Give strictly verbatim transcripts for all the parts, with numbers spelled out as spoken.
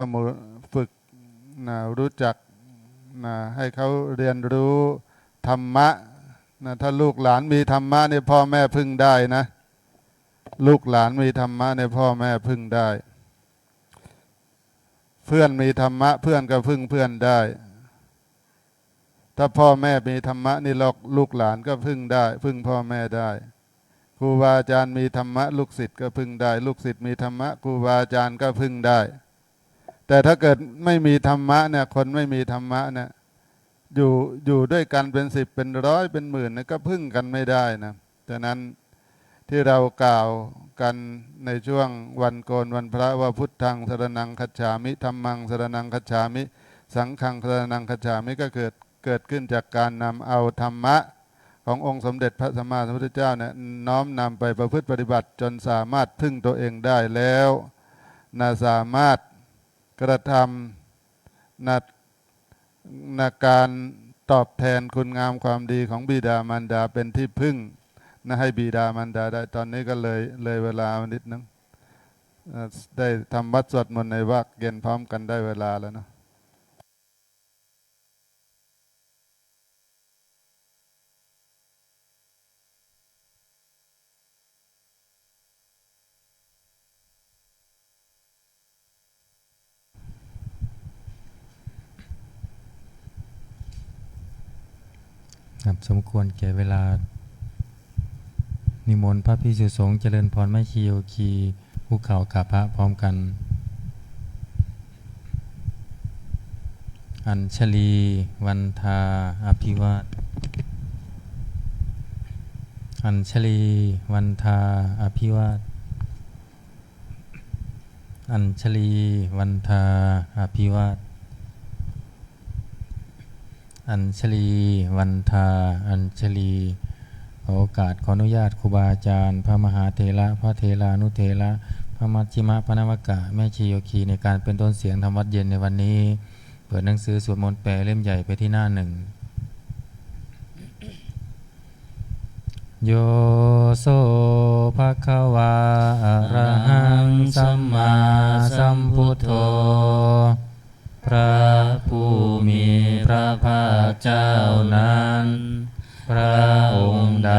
ก็มาฝึกนะรู้จักนะให้เขาเรียนรู้ธรรมะนะถ้าลูกหลานมีธรรมะเนี่ยพ่อแม่พึ่งได้นะลูกหลานมีธรรมะเนี่ยพ่อแม่พึ่งได้ เพื่อนมีธรรมะเพื่อนก็พึ่งเพื่อนได้ ถ้าพ่อแม่มีธรรมะนี่ลูกลูกหลานก็พึ่งได้ พึ่งพ่อแม่ได้ ครูบาอาจารย์มีธรรมะลูกศิษย์ก็พึ่งได้ ลูกศิษย์มีธรรมะครูบาอาจารย์ก็พึ่งได้ แต่ถ้าเกิดไม่มีธรรมะเนี่ยคนไม่มีธรรมะเนี่ยอยู่อยู่ด้วยกันเป็นสิบเป็นร้อยเป็นหมื่นเนี่ยก็พึ่งกันไม่ได้นะฉะนั้นที่เรากล่าวกันในช่วงวันโกนวันพระว่า Buddhaṃ saraṇaṃ gacchāmi, Dhammaṃ saraṇaṃ gacchāmi, Saṅghaṃ saraṇaṃ gacchāmi ก็เกิดเกิดขึ้นจากการนำเอาธรรมะขององค์สมเด็จพระสัมมาสัมพุทธเจ้าเนี่ยน้อมนำไปประพฤติปฏิบัติจนสามารถพึ่งตัวเองได้แล้วนะสามารถกระทำนะนะการตอบแทนคุณงามความดีของบิดามารดาเป็นที่พึ่งนะให้บิดามารดาได้ ตอนนี้ก็เลยเลยเวลามานิดนึงเอ่อได้ทำวัตรสวดมนต์ในวักเย็นพร้อมกันได้เวลาแล้วเนาะ ครับ สมควรแก่เวลา นิมนต์พระภิกษุสงฆ์เจริญพรแม่ชีโยคี คุกเข่ากราบพระพร้อมกัน Añjalī vandā abhivād Añjalī vandā abhivād Añjalī vandā abhivād Añjalī vandā Añjalī ขอโอกาสขออนุญาตครูบาอาจารย์ พระมหาเถระ พระเถรานุเถระ พระมัชฌิมะ พระนวกะ แม่ชีโยคี ในการเป็นต้นเสียงธรรมวัตรเย็นในวันนี้ เปิดหนังสือสวดมนต์แปลเล่มใหญ่ไปที่หน้าหนึ่ง Yo so bhagavā arahaṃ sammāsambuddhoพระผู้มีพระภาคเจ้านั้น พระองค์ใด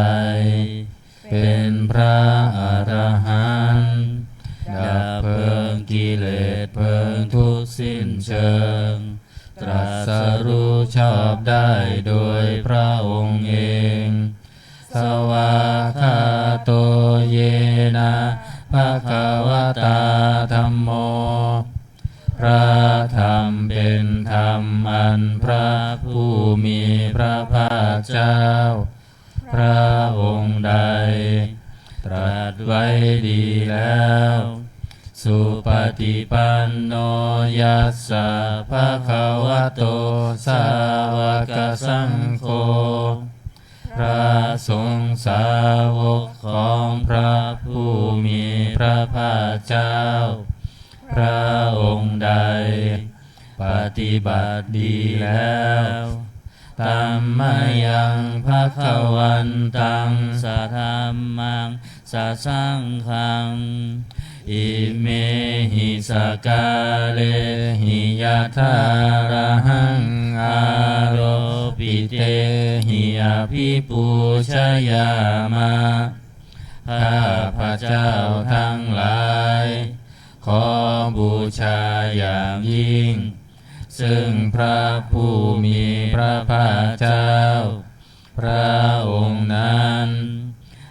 เป็นพระอรหันต์ ดับเพลิงกิเลสเพลิงทุกข์สิ้นเชิง ตรัสรู้ชอบได้โดยพระองค์เอง Svākkhāto yena bhagavatā dhammo พระธรรมเป็นธรรมอันพระผู้มีพระภาคเจ้า พระองค์ใด ตรัสไว้ดีแล้ว Supaṭipanno yassa bhagavato sāvakasaṅgho พระสงฆ์สาวกของพระผู้มีพระภาคเจ้า พระองค์ใด ปฏิบัติดีแล้ว Tammayaṃ bhagavantaṃ sadhammaṃ sasaṅghaṃ imehi sakkārehi yathārahaṃ āropitehi abhipūjayāma ข้าพเจ้าทั้งหลาย ขอบูชาอย่างยิ่ง ซึ่งพระผู้มีพระภาคเจ้า พระองค์นั้น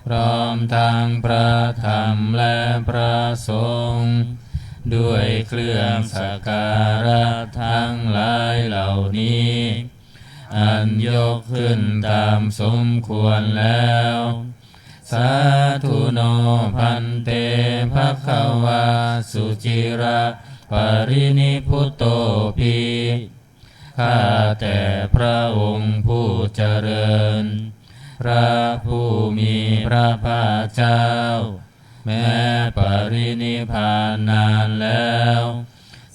พร้อมทั้งพระธรรมและพระสงฆ์ ด้วยเครื่องสักการะทั้งหลายเหล่านี้ อันยกขึ้นตามสมควรแล้ว Sādhu no bhante bhagavā suciraparinibbutopi ข้าแต่พระองค์ผู้เจริญ พระผู้มีพระภาคเจ้า แม้ปรินิพพานนานแล้ว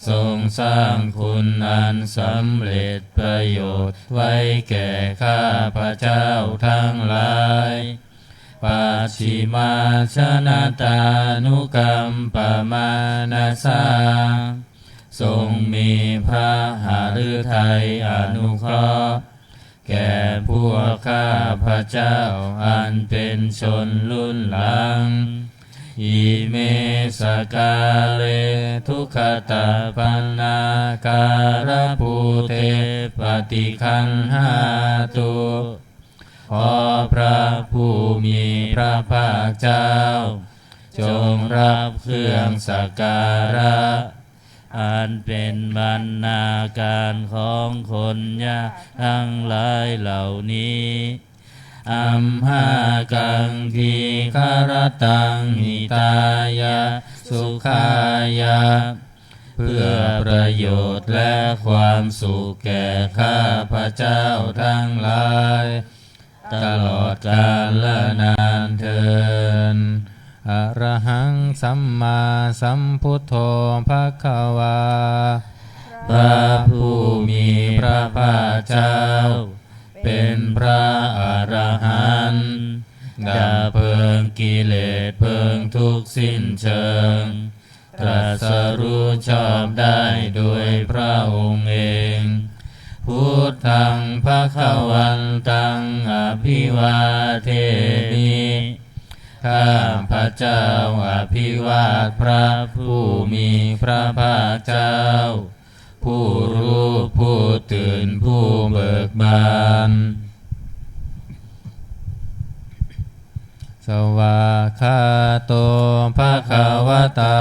ทรงสร้างคุณอันสำเร็จประโยชน์ไว้แก่ข้าพเจ้าทั้งหลาย Pacchimājanatānukampamānasā ทรงมีพระหฤทัยอนุเคราะห์ แก่พวกข้าพเจ้าอันเป็นชนรุ่นหลัง Ime sakkāre duggatapaṇṇākārabhūte paṭiggaṇhātu ขอพระผู้มีพระภาคเจ้า จงรับเครื่องสักการะ อันเป็นบรรณาการของคนยากทั้งหลายเหล่านี้ Amhākaṃ dīgharattaṃ hitāya sukhāya เพื่อประโยชน์และความสุขแก่ข้าพเจ้าทั้งหลาย ตลอดกาลนานเทอญ Arahaṃ sammāsambuddho bhagavā พระผู้มีพระภาคเจ้า เป็นพระอรหันต์ ดับเพลิงกิเลสเพลิงทุกข์สิ้นเชิง ตรัสรู้ชอบได้โดยพระองค์เอง Buddhaṃ bhagavantaṃ abhivādemi ข้าพเจ้าอภิวาทพระผู้มีพระภาคเจ้า ผู้รู้ผู้ตื่นผู้เบิกบาน Svākkhāto bhagavatā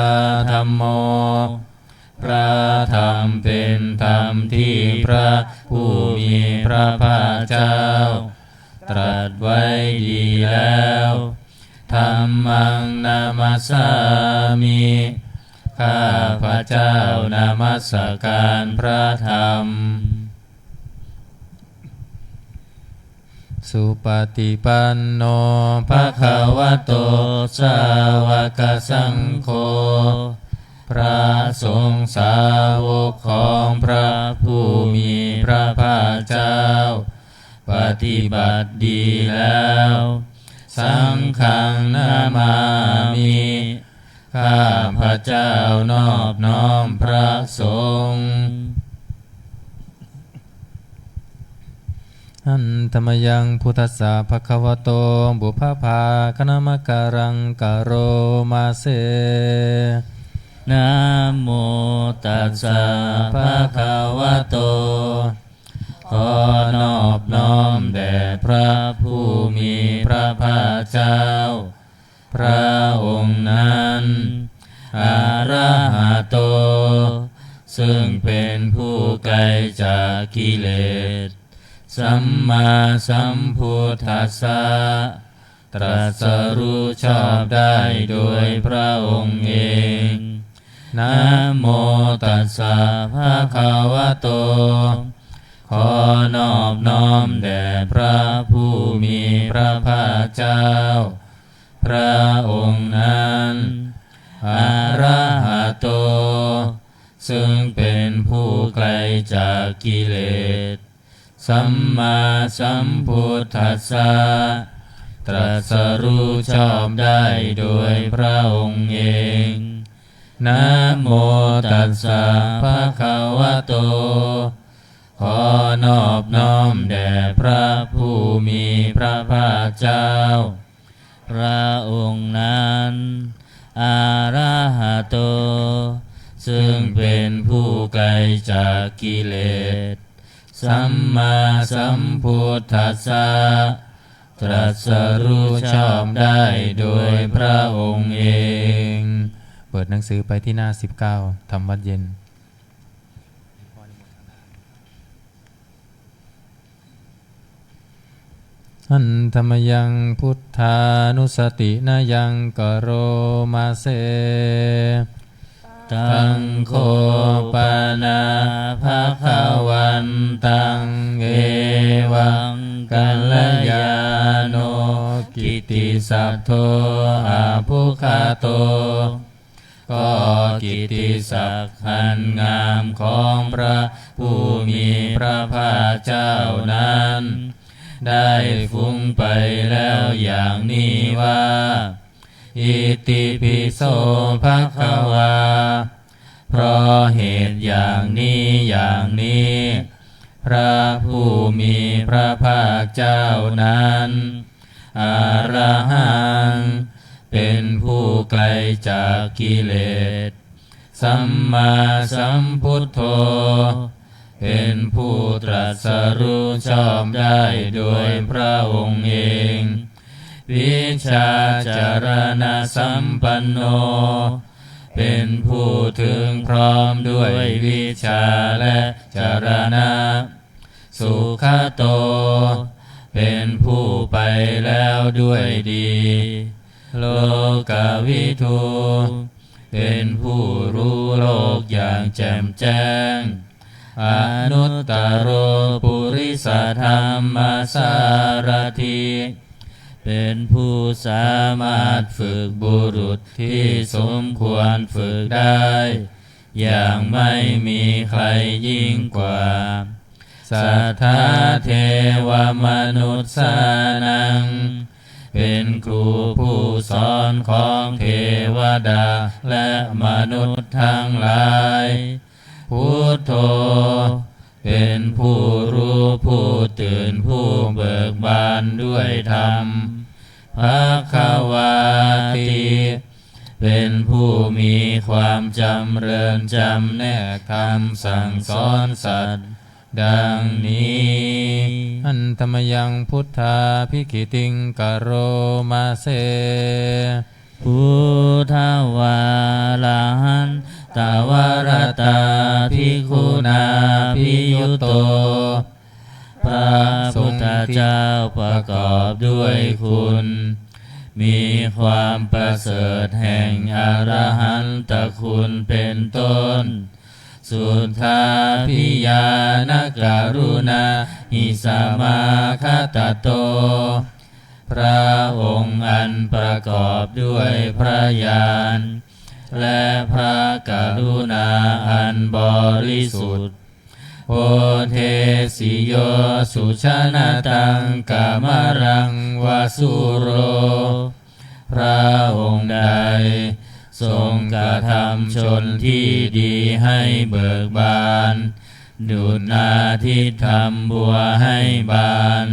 dhammo พระธรรมเป็นธรรมที่พระผู้มีพระภาคเจ้า ตรัสไว้ดีแล้ว Dhammaṃ namassāmi ข้าพเจ้านมัสการพระธรรม Supaṭipanno bhagavato sāvakasaṅgho พระสงฆ์สาวกของพระผู้มีพระภาคเจ้า ปฏิบัติดีแล้ว Saṅghaṃ namāmi ข้าพเจ้านอบน้อมพระสงฆ์ Handa mayaṃ buddhassa bhagavato pubbabhāganamakāraṃ karoma se. Namo tassa bhagavato ขอนอบน้อมแด่พระผู้มีพระภาคเจ้า พระองค์นั้น arahato ซึ่งเป็นผู้ไกลจากกิเลส sammāsambuddhassa ตรัสรู้ชอบได้โดยพระองค์เอง Namo tassa bhagavato ขอนอบน้อมแด่พระผู้มีพระภาคเจ้า พระองค์นั้น arahato ซึ่งเป็นผู้ไกลจากกิเลส sammāsambuddhassa ตรัสรู้ชอบได้โดยพระองค์เอง Namo tassa bhagavato ขอนอบน้อมแด่พระผู้มีพระภาคเจ้า พระองค์นั้น arahato ซึ่งเป็นผู้ไกลจากกิเลส sammāsambuddhassa ตรัสรู้ชอบได้โดยพระองค์เอง เปิดหนังสือไปที่หน้า สิบเก้า ทำวัตรเย็น Handa mayaṃ buddhānussatinayaṃ karoma se. Taṃ kho pana bhagavantaṃ evaṃ kalyāṇo kittisaddo abbhuggato ก็กิตติศักดิ์อันงามของพระผู้มีพระภาคเจ้านั้น ได้ฟุ้งไปแล้วอย่างนี้ว่า Itipi so bhagavā เพราะเหตุอย่างนี้อย่างนี้ พระผู้มีพระภาคเจ้านั้น arahaṃ เป็นผู้ไกลจากกิเลส sammāsambuddho เป็นผู้ตรัสรู้ชอบได้โดยพระองค์เอง vijjācaraṇasampanno เป็นผู้ถึงพร้อมด้วยวิชชาและจรณะ sugato เป็นผู้ไปแล้วด้วยดี lokavidū เป็นผู้รู้โลกอย่างแจ่มแจ้ง anuttaro purisadammasārathi เป็นผู้สามารถฝึกบุรุษที่สมควรฝึกได้ อย่างไม่มีใครยิ่งกว่า satthā devamanussānaṃ เป็นครูผู้สอนของเทวดาและมนุษย์ทั้งหลาย buddho เป็นผู้รู้ผู้ตื่นผู้เบิกบานด้วยธรรม bhagavāti เป็นผู้มีความจำเริญจำแนกธรรมสั่งสอนสัตว์ ดังนี้ handa mayaṃ buddhābhigītiṃ karoma se. Buddhavārahantavaratā bhikkhunā abhiyutto พระพุทธเจ้าประกอบด้วยคุณ มีความประเสริฐแห่งอรหันตคุณเป็นต้น suddhābhiñāṇakaruṇāhi samāgatatto พระองค์อันประกอบด้วยพระญาณ และพระกรุณาอันบริสุทธิ์ bodhesi yo sujanataṃ kamalaṃ va sūro พระองค์ใดทรงกระทำชนที่ดีให้เบิกบาน ดุจนาทิตย์ทำบัวให้บาน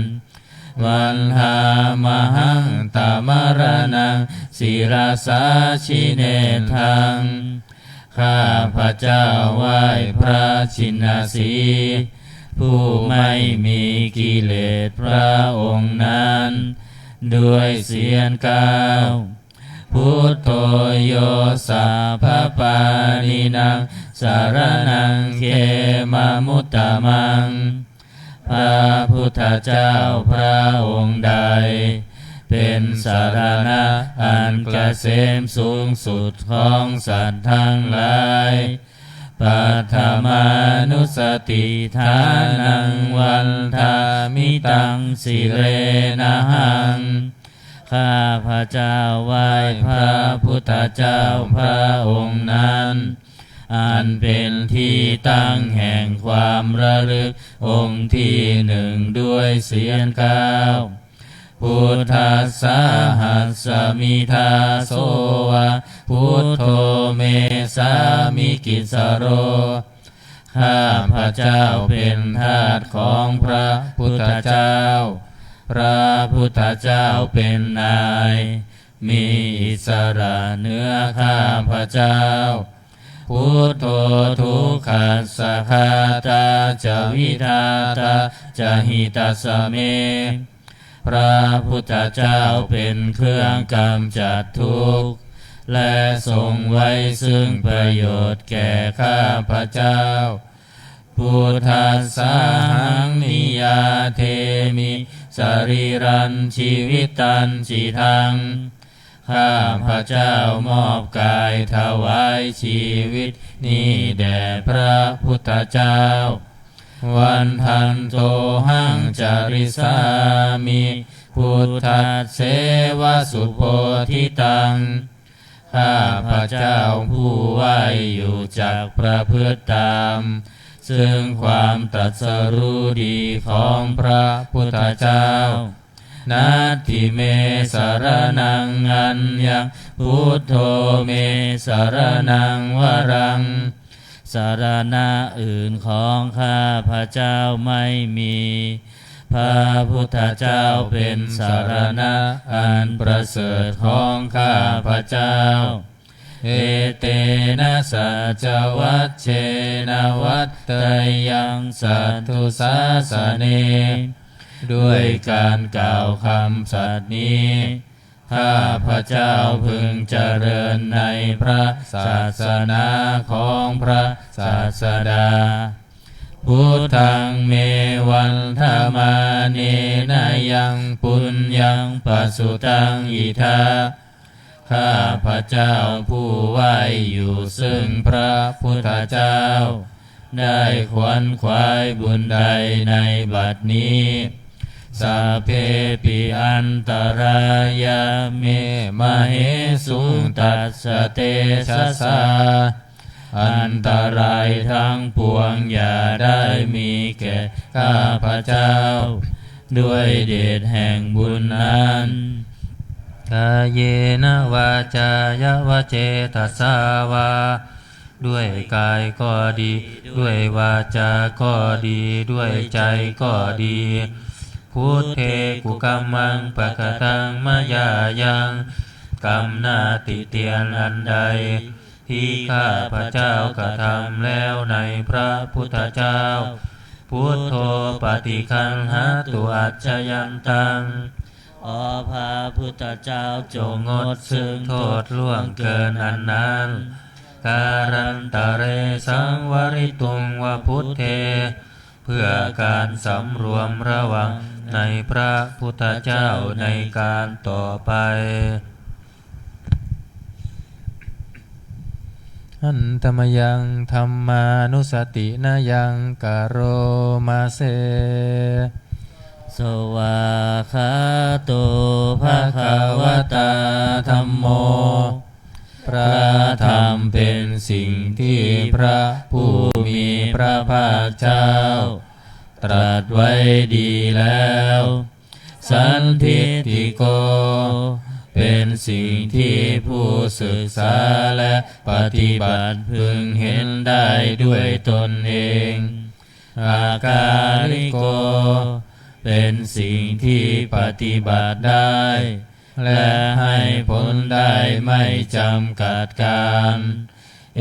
vandāmahaṃ tamaraṇaṃ sirasā jinendaṃ ข้าพเจ้าไหว้พระชินสีห์ ผู้ไม่มีกิเลสพระองค์นั้น ด้วยเสียงกล้าว buddho yo sabbapāṇīnaṃ saraṇaṃ khemamuttamaṃ พระพุทธเจ้าพระองค์ใด เป็นสรณะอันเกษมสูงสุดของสัตว์ทั้งหลาย paṭhamānussatiṭṭhānaṃ vandāmi taṃ sirenahaṃ ข้าพเจ้าไหว้พระพุทธเจ้าพระองค์นั้น อันเป็นที่ตั้งแห่งความระลึกองค์ที่หนึ่งด้วยเสียงกล้าว buddhassāhasmi dāso va buddho me sāmikissaro ข้าพเจ้าเป็นทาสของพระพุทธเจ้า พระพุทธเจ้าเป็นนาย มีอิสระเหนือข้าพเจ้า buddho dukkhassa ghātā ca vidhātā ca hitassa me พระพุทธเจ้าเป็นเครื่องกำจัดทุกข์ และทรงไว้ซึ่งประโยชน์แก่ข้าพเจ้า buddhassāhaṃ niyyādemi sarīrañjīvitañcidaṃ ข้าพเจ้ามอบกายถวายชีวิตนี้แด่พระพุทธเจ้า vandantohaṃ carissāmi buddhasseva subodhitaṃ ข้าพเจ้าผู้ไหว้อยู่จักประพฤติตาม ซึ่งความตรัสรู้ดีของพระพุทธเจ้า natthi me saraṇaṃ aññaṃ buddho me saraṇaṃ varaṃ สรณะอื่นของข้าพเจ้าไม่มี พระพุทธเจ้าเป็นสรณะอันประเสริฐของข้าพเจ้า Etena saccavajjena vaḍḍheyyaṃ satthu sāsane ด้วยการกล่าวคำสัตย์นี้ ข้าพเจ้าพึงเจริญในพระศาสนาของพระศาสดา Buddhaṃ me vandamānena yaṃ puññaṃ pasutaṃ idha ข้าพเจ้าผู้ไหว้อยู่ซึ่งพระพุทธเจ้า ได้ขวนขวายบุญใดในบัดนี้ Sabbepi antarāyā me māhesuṃ tassa tejasā อันตรายทั้งปวงอย่าได้มีแก่ข้าพเจ้า ด้วยเดชแห่งบุญนั้น Kāyena vācāya va cetasā vā ด้วยกายก็ดี ด้วยวาจาก็ดี ด้วยใจก็ดี Buddhe kukammaṃ pakataṃ mayā yaṃ กรรมหน้าติเตียนอันใด ที่ข้าพเจ้ากระทำแล้วในพระพุทธเจ้า Buddho paṭiggaṇhatu accayantaṃ ขอพระพุทธเจ้าจงงดซึ่งโทษล่วงเกินอันนั้น Kālantare saṃvarituṃ va Buddhe เพื่อการสำรวมระวังในพระพุทธเจ้าในการต่อไป Handa mayaṃ dhammānussatinayaṃ karoma se. Svākkhāto bhagavatā dhammo พระธรรมเป็นสิ่งที่พระผู้มีพระภาคเจ้า ตรัสไว้ดีแล้ว Sandiṭṭhiko เป็นสิ่งที่ผู้ศึกษาและปฏิบัติพึงเห็นได้ด้วยตนเอง Akāliko เป็นสิ่งที่ปฏิบัติได้ และให้ผลได้ไม่จำกัดกาล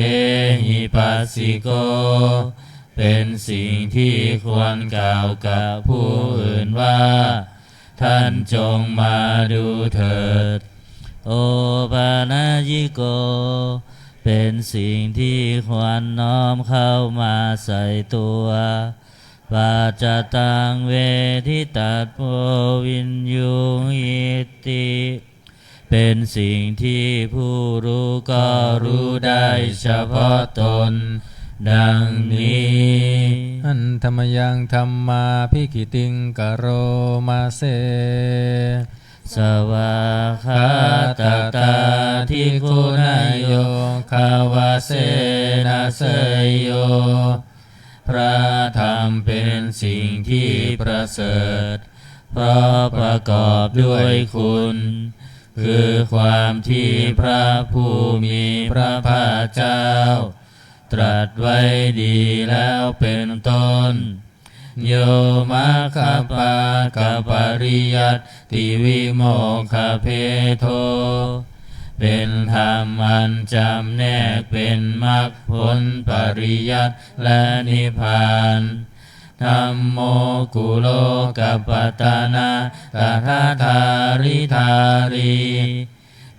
Ehipassiko เป็นสิ่งที่ควรกล่าวกับผู้อื่นว่า ท่านจงมาดูเถิด Opanayiko เป็นสิ่งที่ควรน้อมเข้ามาใส่ตัว Paccattaṃ veditabbo viññūhīti เป็นสิ่งที่ผู้รู้ก็รู้ได้เฉพาะตน ดังนี้ Handa mayaṃ dhammābhigītiṃ karoma se. Svākkhātatādiguṇayogavasena seyyo พระธรรมเป็นสิ่งที่ประเสริฐ เพราะประกอบด้วยคุณ คือความที่พระผู้มีพระภาคเจ้า ตรัสไว้ดีแล้วเป็นต้น Yo maggapākapariyattivimokkhabhedo เป็นธรรมอันจำแนกเป็นมรรคผลปริยัติและนิพพาน Dhammo kulokapatanā tadadhāridhārī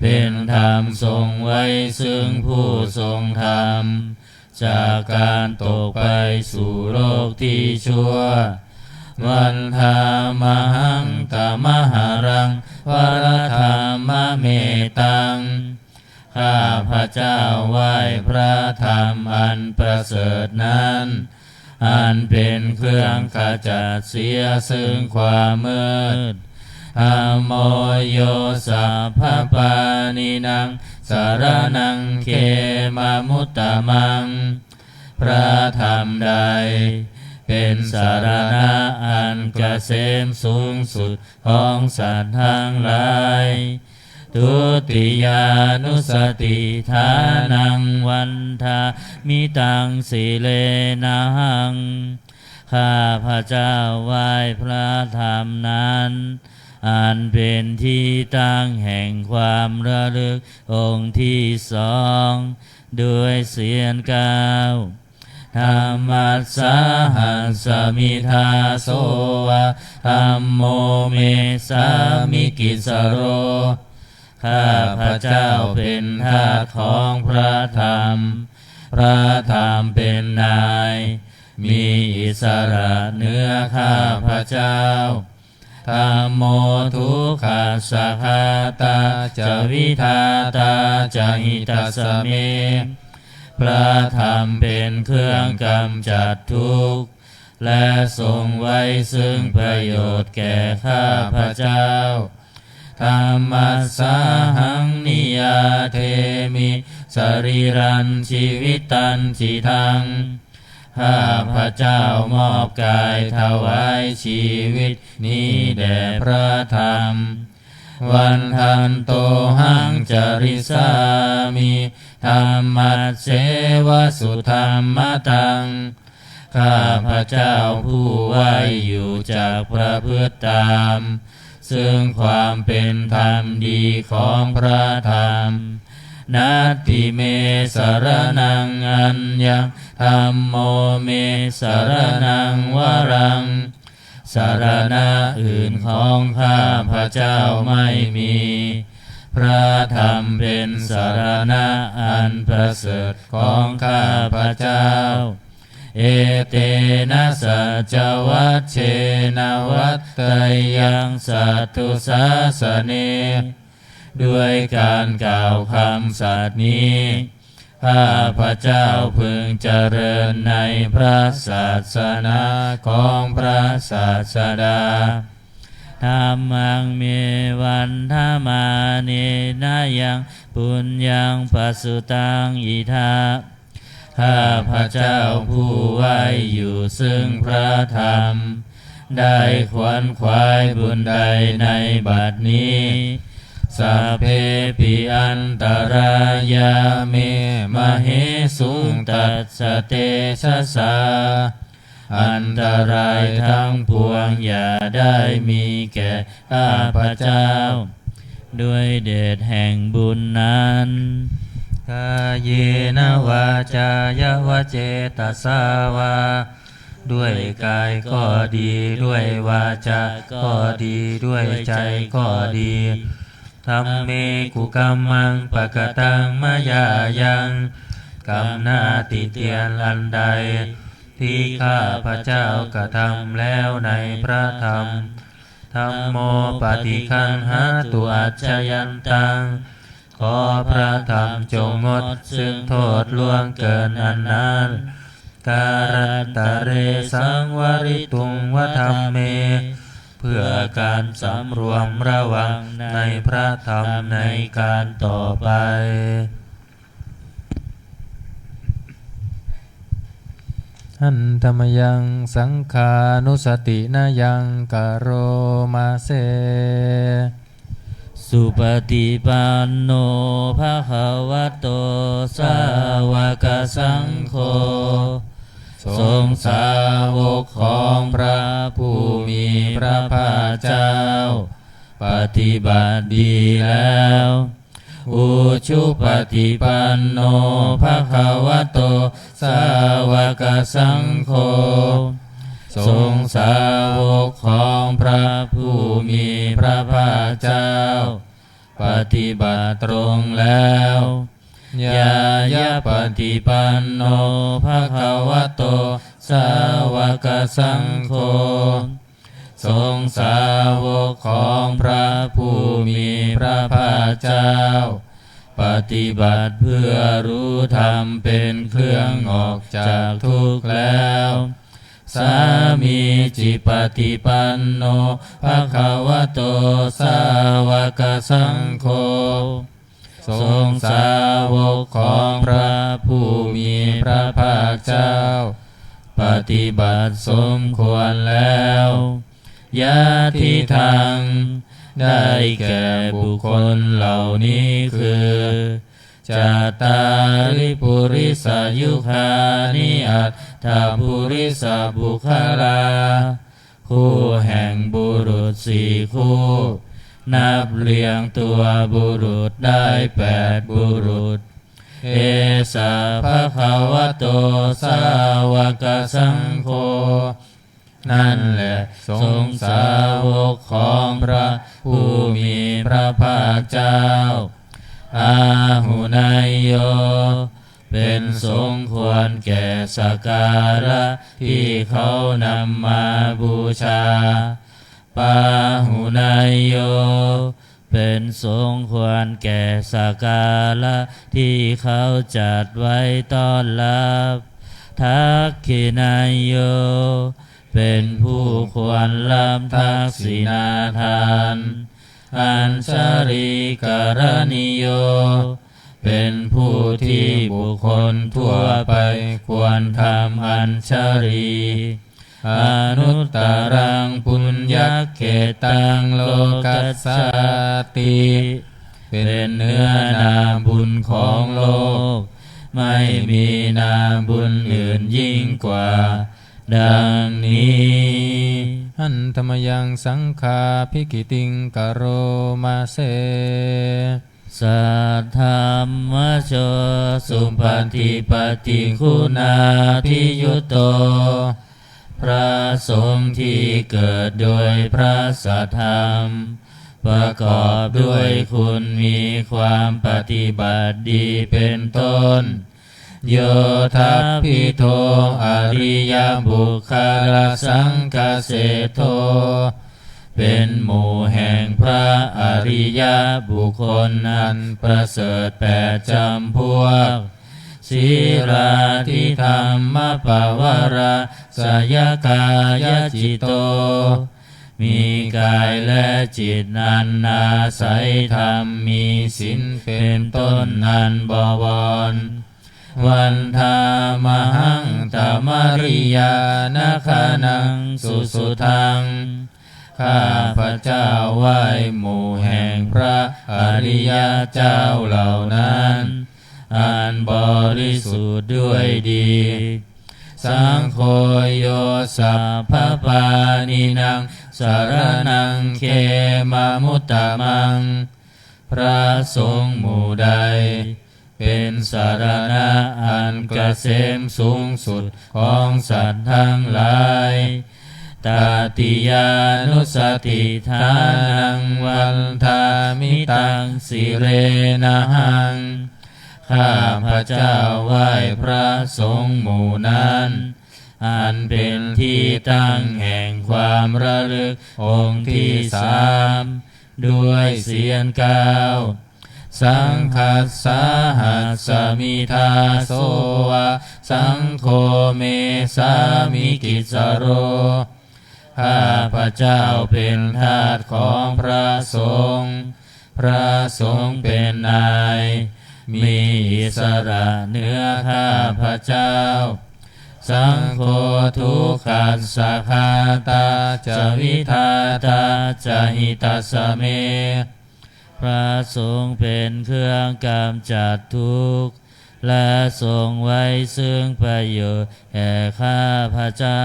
เป็นธรรมทรงไว้ซึ่งผู้ทรงธรรม จากการตกไปสู่โลกที่ชั่ว Vandāmahaṃ tamaharaṃ varadhammametaṃ ข้าพเจ้าไหว้พระธรรมอันประเสริฐนั้น อันเป็นเครื่องขจัดเสียซึ่งความมืด Dhammo yo sabbapāṇīnaṃ saraṇaṃ khemamuttamaṃ พระธรรมใด เป็นสรณะอันเกษมสูงสุดของสัตว์ทั้งหลาย Dutiyānussatiṭṭhānaṃ vandāmi taṃ sirenahaṃ. ข้าพเจ้าไหว้พระธรรมนั้น อันเป็นที่ตั้งแห่งความระลึกองค์ที่สอง ด้วยเสียงกล่าว Dhammassāhasmi dāso va, dhammo me sāmikissaro. ข้าพเจ้าเป็นทาสของพระธรรม พระธรรมเป็นนาย มีอิสระเหนือข้าพเจ้า Dhammo dukkhassa ghātā ca vidhātā ca hitassa me. พระธรรมเป็นเครื่องกำจัดทุกข์ และทรงไว้ซึ่งประโยชน์แก่ข้าพเจ้า Dhammassāhaṃ niyyādemi sarīrañjīvitañcidaṃ. ข้าพเจ้ามอบกายถวายชีวิตนี้แด่พระธรรม Vandantohaṃ carissāmi dhammasseva sudhammataṃ. ข้าพเจ้าผู้ไหว้อยู่จักประพฤติตาม ซึ่งความเป็นธรรมดีของพระธรรม Natthi me saraṇaṃ aññaṃ, dhammo me saraṇaṃ varaṃ. สรณะอื่นของข้าพเจ้าไม่มี พระธรรมเป็นสรณะอันประเสริฐของข้าพเจ้า Etena saccavajjena vaḍḍheyyaṃ satthu sāsane. ด้วยการกล่าวคำสัตย์นี้ ข้าพเจ้าพึงเจริญในพระศาสนาของพระศาสดา Dhammaṃ me vandamānena yaṃ puññaṃ pasutaṃ idha. ข้าพเจ้าผู้ไหว้อยู่ซึ่งพระธรรม ได้ขวนขวายบุญใดในบัดนี้ Sabbepi antarāyā me māhesuṃ tassa tejasā. อันตรายทั้งปวงอย่าได้มีแก่ข้าพเจ้า ด้วยเดชแห่งบุญนั้น Kāyena vācāya va cetasā vā. ด้วยกายก็ดี ด้วยวาจาก็ดี ด้วยใจก็ดี Dhamme kukammaṃ pakataṃ mayā yaṃ. กรรมหน้าติเตียนอันใด ที่ข้าพเจ้ากระทำแล้วในพระธรรม Dhammo paṭiggaṇhatu accayantaṃ. ขอพระธรรมจงงดซึ่งโทษล่วงเกินอันนั้น Kālantare saṃvarituṃ va dhamme. เพื่อการสำรวมระวังในพระธรรมในการต่อไป Handa mayaṃ saṅghānussatinayaṃ karoma se. Supaṭipanno bhagavato sāvakasaṅgho. สงฆ์สาวกของพระผู้มีพระภาคเจ้า ปฏิบัติดีแล้ว Ujupaṭipanno bhagavato sāvakasaṅgho. สงฆ์สาวกของพระผู้มีพระภาคเจ้า ปฏิบัติตรงแล้ว Ñāyapaṭipanno bhagavato sāvakasaṅgho. สงฆ์สาวกของพระผู้มีพระภาคเจ้า ปฏิบัติเพื่อรู้ธรรมเป็นเครื่องออกจากทุกข์แล้ว Sāmīcipaṭipanno bhagavato sāvakasaṅgho. สงฆ์สาวกของพระผู้มีพระภาคเจ้า ปฏิบัติสมควรแล้ว Yadidaṃ ได้แก่บุคคลเหล่านี้คือ cattāri purisayugāni aṭṭha purisapuggalā คู่แห่งบุรุษสี่คู่ นับเรียงตัวบุรุษได้แปดบุรุษ esa bhagavato sāvakasaṅgho นั่นแหละสงฆ์สาวกของพระผู้มีพระภาคเจ้า āhuneyyo เป็นสงฆ์ควรแก่สักการะที่เขานำมาบูชา pāhuneyyo เป็นสงฆ์ควรแก่สักการะที่เขาจัดไว้ต้อนรับ dakkhiṇeyyo เป็นผู้ควรรับทักษิณาทาน añjalikaraṇīyo เป็นผู้ที่บุคคลทั่วไปควรทำอัญชลี anuttaraṃ puññakkhettaṃ lokassāti เป็นเนื้อนาบุญของโลก ไม่มีนาบุญอื่นยิ่งกว่า ดังนี้ handa mayaṃ saṅghābhigītiṃ karoma se. Saddhammajo supaṭipattiguṇādiyutto พระสงฆ์ที่เกิดโดยพระสัทธรรม ประกอบด้วยคุณมีความปฏิบัติดีเป็นต้น yo dabbidho ariyapuggalasaṅghaseṭṭho เป็นหมู่แห่งพระอริยบุคคลอันประเสริฐแปดจำพวก sīlādidhammapavarāsayakāyacitto มีกายและจิตอันอาศัยธรรมมีศีลเป็นต้นอันบวร vandāmahaṃ tamariyanāgānaṃ susuddhaṃ ข้าพเจ้าไหว้หมู่แห่งพระอริยเจ้าเหล่านั้น อันบริสุทธิ์ด้วยดี saṅgho yo sabbapāṇīnaṃ saraṇaṃ khemamuttamaṃ พระสงฆ์หมู่ใด เป็นสรณะอันเกษมสูงสุดของสัตว์ทั้งหลาย tatiyānussatiṭṭhānaṃ vandāmi taṃ sirenahaṃ ข้าพเจ้าไหว้พระสงฆ์หมู่นั้น อันเป็นที่ตั้งแห่งความระลึกองค์ที่สาม ด้วยเสียงเก้า saṅghassāhasmi dāso va saṅgho me sāmikissaro ข้าพเจ้าเป็นทาสของพระสงฆ์ พระสงฆ์เป็นนาย มีอิสระเหนือข้าพเจ้า saṅgho dukkhassa ghātā ca vidhātā ca hitassa me พระสงฆ์เป็นเครื่องกำจัดทุกข์ และทรงไว้ซึ่งประโยชน์แก่ข้าพเจ้า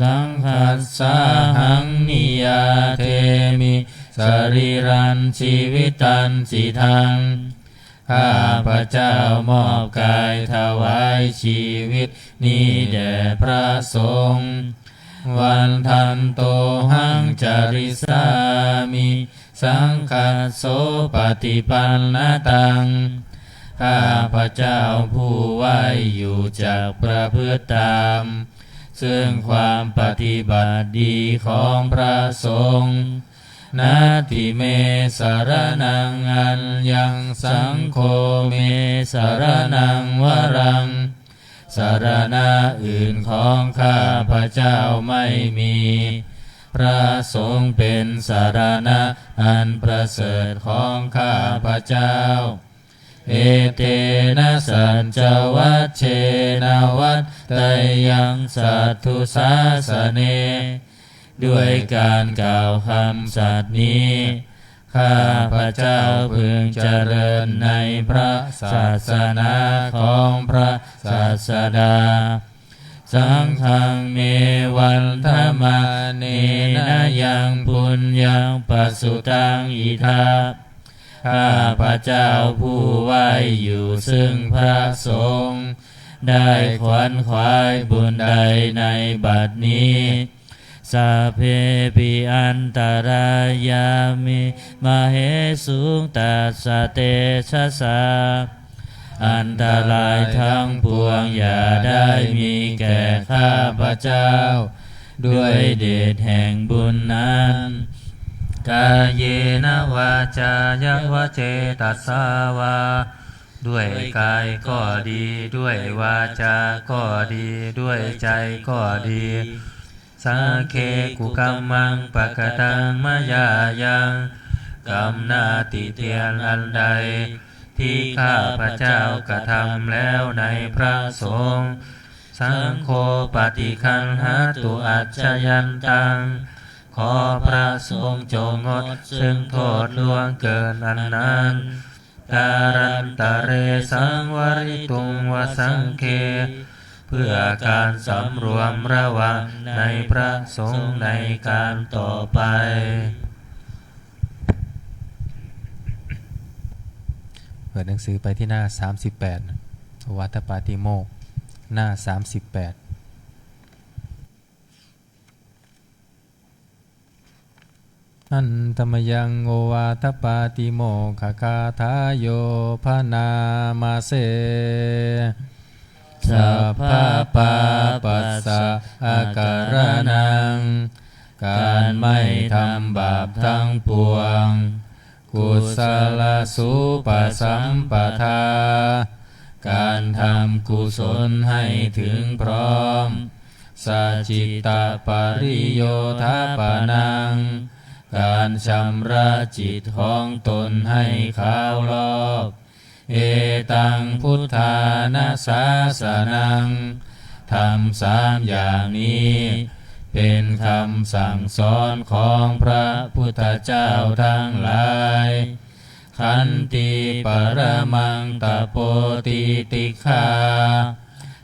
saṅghassāhaṃ niyyādemi sarīrañjīvitañcidaṃ ข้าพเจ้ามอบกายถวายชีวิตนี้แด่พระสงฆ์ vandantohaṃ carissāmi saṅghassopaṭipannataṃ ข้าพเจ้าผู้ไหว้อยู่จักประพฤติตาม ซึ่งความปฏิบัติดีของพระสงฆ์ natthi me saraṇaṃ aññaṃ saṅgho me saraṇaṃ varaṃ สรณะอื่นของข้าพเจ้าไม่มี พระสงฆ์เป็นสรณะอันประเสริฐของข้าพเจ้า etena saccavajjena vaḍḍheyyaṃ satthu sāsane ด้วยการกล่าวคำสัตย์นี้ ข้าพเจ้าพึงเจริญในพระศาสนาของพระศาสดา Saṅghaṃ me vandamānena yaṃ puññaṃ pasutaṃ idha. ข้าพเจ้าผู้ไหว้อยู่ซึ่งพระสงฆ์ ได้ขวนขวายบุญใดในบัดนี้ Sabbepi antarāyā me māhesuṃ tassa tejasā. อันตรายทั้งปวงอย่าได้มีแก่ข้าพเจ้า ด้วยเดชแห่งบุญนั้น Kāyena vācāya va cetasā vā. ด้วยกายก็ดี ด้วยวาจาก็ดี ด้วยใจก็ดี Saṅghe kukammaṃ pakataṃ mayā yaṃ. กรรมหน้าติเตียนอันใด ที่ข้าพเจ้ากระทำแล้วในพระสงฆ์ Saṅgho paṭiggaṇhatu accayantaṃ. ขอพระสงฆ์จงงดซึ่งโทษล่วงเกินอันนั้น Kālantare saṃvarituṃ va saṅghe. เพื่อการสำรวมระวังในพระสงฆ์ในการต่อไป เปิดหนังสือไปที่หน้า สามสิบแปด โอวาทปาติโมกข์ หน้า สามสิบแปด Handa mayaṃ ovātapātimokkhagathayo bhaṇāma se. Sabbapāpassa akaraṇaṃ. การไม่ทำบาปทั้งปวง Kusalasupasampadā. การทำกุศลให้ถึงพร้อม Sacittapariyodhapanaṃ. การชำระจิตของตนให้ขาวลอก Etaṃ buddhāna sāsanaṃ. ธรรมสามอย่างนี้ เป็นคำสั่งสอนของพระพุทธเจ้าทั้งหลาย Khanti paramaṃ tapo titikkhā.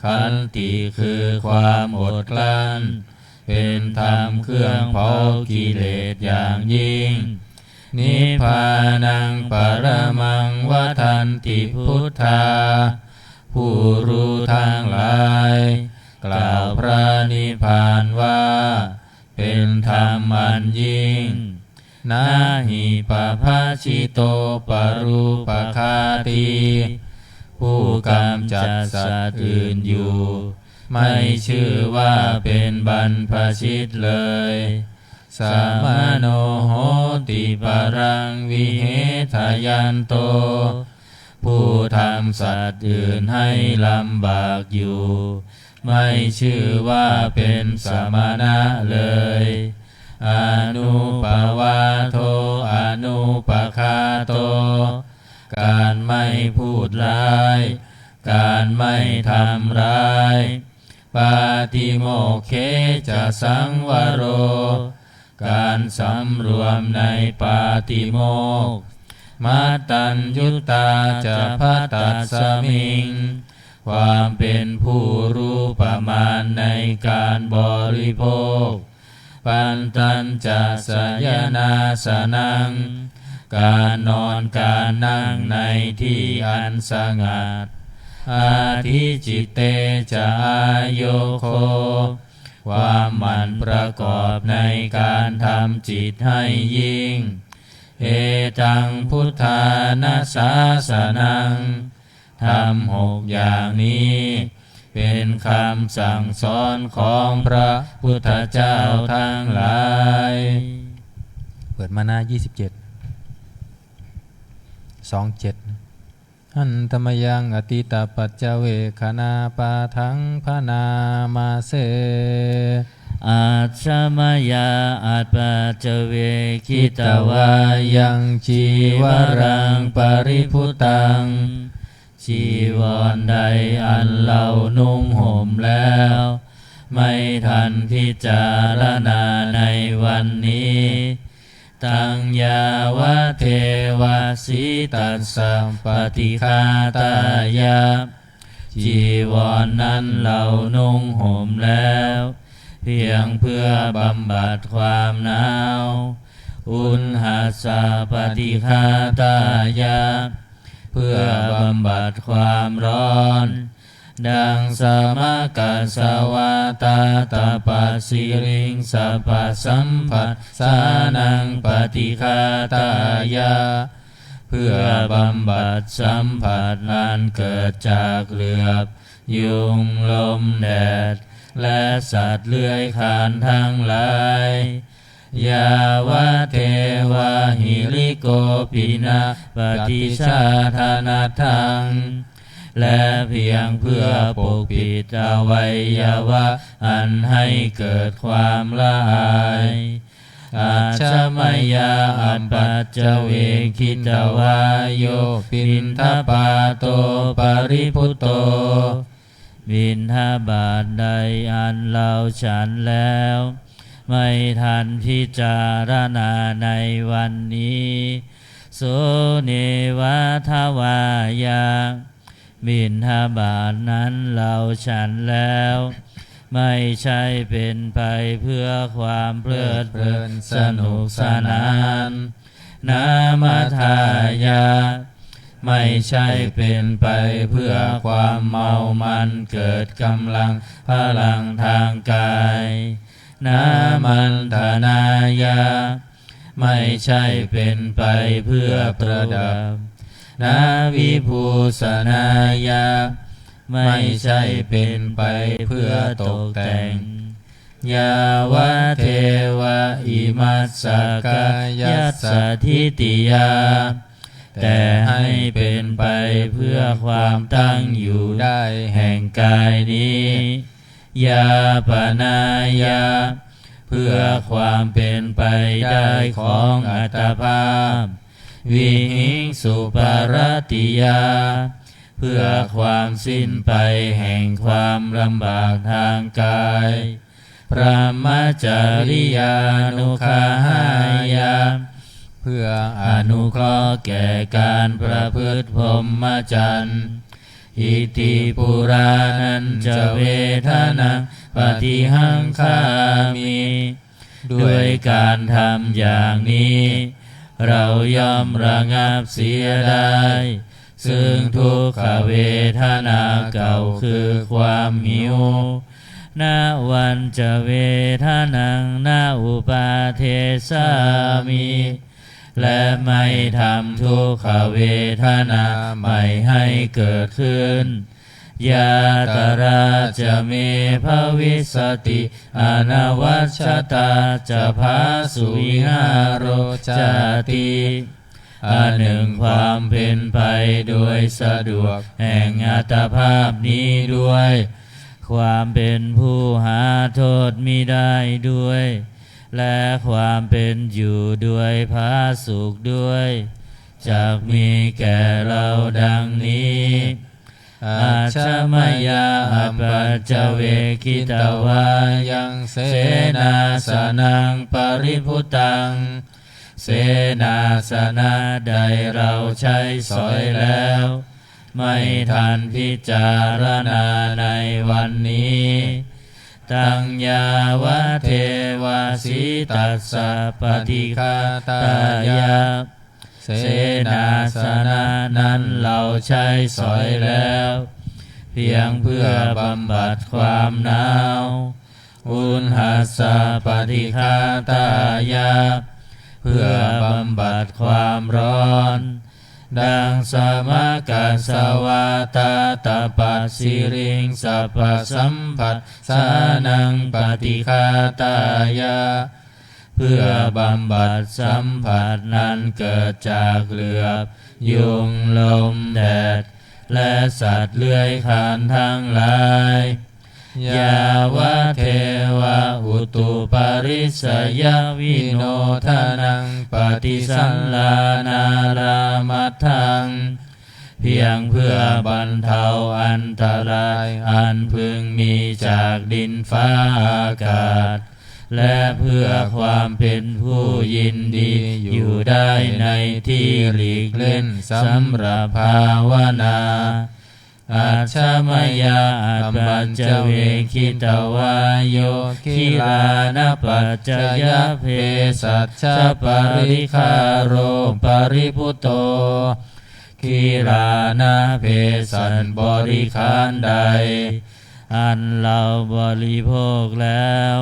ขันติคือความอดกลั้น เป็นธรรมเครื่องเผากิเลสอย่างยิ่ง Nibbānaṃ paramaṃ vadanti buddhā. ผู้รู้ทั้งหลาย กล่าวพระนิพพานว่า เป็นธรรมอันยิ่ง Na hi pabhajito parūpaghātī. ผู้กำจัดสัตว์อื่นอยู่ ไม่ชื่อว่าเป็นบรรพชิตเลย Samano hoti paraṃ vihetayanto. ผู้ทำสัตว์อื่นให้ลำบากอยู่ ไม่ชื่อว่าเป็นสมณะเลย Anupavādo anupaghato. การไม่พูดร้าย การไม่ทำร้าย Pātimokkhe ca saṃvaro. การสำรวมในปาติโมกข์ Mattaññutā ca bhaddasmiṃ. ความเป็นผู้รู้ประมาณในการบริโภค Pantañca sayanāsanaṃ. การนอนการนั่งในที่อันสงัด Adhicitte ca āyogo. ความหมั่นประกอบในการทำจิตให้ยิ่ง Etaṃ buddhāna sāsanaṃ. ธรรมหกอย่างนี้ เป็นคำสั่งสอนของพระพุทธเจ้าทั้งหลาย เปิดมาหน้า ยี่สิบเจ็ด สองเจ็ด Handa mayaṃ atītapaccavekkhaṇapāṭhaṃ bhaṇāma se. Ajja mayā apaccavekkhitvā yaṃ cīvaraṃ paribhuttaṃ. จีวรใดอันเรานุ่งห่มแล้ว ไม่ทันพิจารณาในวันนี้ taṃ yāvadeva sītassa paṭighātāya จีวรนั้นเรานุ่งห่มแล้ว เพียงเพื่อบำบัดความหนาว uṇhassa paṭighātāya เพื่อบำบัดความร้อน daṃsamakassa vātātapasiriṃsapasamphassānaṃ paṭighātāya เพื่อบำบัดสัมผัสอันเกิดจากเหลือบ ยุง ลม แดด และสัตว์เลื้อยคลานทั้งหลาย yāvadeva hirikopinapaṭicchādanatthaṃ และเพียงเพื่อปกปิดอวัยวะอันให้เกิดความละอาย ajja mayā apaccavekkhitvā yo piṇḍapāto paribhutto บิณฑบาตใดอันเราฉันแล้ว ไม่ทันพิจารณาในวันนี้ so neva davāya บิณฑบาตนั้นเราฉันแล้ว ไม่ใช่เป็นไปเพื่อความเพลิดเพลินสนุกสนาน na madāya ไม่ใช่เป็นไปเพื่อความเมามันเกิดกำลังพลังทางกาย na maṇḍanāya ไม่ใช่เป็นไปเพื่อประดับ na vibhūsanāya ไม่ใช่เป็นไปเพื่อตกแต่ง yāvadeva imassa kāyassa ṭhitiyā แต่ให้เป็นไปเพื่อความตั้งอยู่ได้แห่งกายนี้ yāpanāya เพื่อความเป็นไปได้ของอัตภาพ vihiṃsuparatiyā เพื่อความสิ้นไปแห่งความลำบากทางกาย brahmacariyānuggahāya เพื่ออนุเคราะห์แก่การประพฤติพรหมจรรย์ iti purāṇañca vedanaṃ paṭihaṅkhāmi ด้วยการทำอย่างนี้ เราย่อมระงับเสียได้ ซึ่งทุกขเวทนาเก่าคือความหิว navañca vedanaṃ na uppādessāmi และไม่ทำทุกขเวทนาใหม่ให้เกิดขึ้น yātrā ca me bhavissati anavajjatā ca phāsuvihāro cāti อันหนึ่งความเป็นไปโดยสะดวกแห่งอัตภาพนี้ด้วย ความเป็นผู้หาโทษมิได้ด้วย และความเป็นอยู่โดยผาสุกข์ด้วย จักมีแก่เราดังนี้ ajja mayā apaccavekkhitvā yaṃ senāsanaṃ paribhuttaṃ เสนาสนะใดเราใช้สอยแล้ว ไม่ทันพิจารณาในวันนี้ taṃ yāvadeva sītassa paṭighātāya เสนาสนะนั้นเราใช้สอยแล้ว เพียงเพื่อบำบัดความหนาว uṇhassa paṭighātāya เพื่อบำบัดความร้อน daṃsamakassa vātātapasiriṃsapasamphassānaṃ paṭighātāya เพื่อบำบัดสัมผัสนั้นเกิดจากเหลือบ ยุง ลม แดด และสัตว์เลื้อยคลานทั้งหลาย yāvadeva utuparissayavinodanaṃ paṭisallānārāmatthaṃ เพียงเพื่อบรรเทาอันตรายอันพึงมีจากดินฟ้าอากาศ และเพื่อความเป็นผู้ยินดีอยู่ได้ในที่หลีกเล่นสำหรับภาวนา Ajja mayā apaccavekkhitvā yo gilānapaccayabhesajjaparikkhāro paribhutto, gilānabhesajjaparikkhāro อันเราบริโภคแล้ว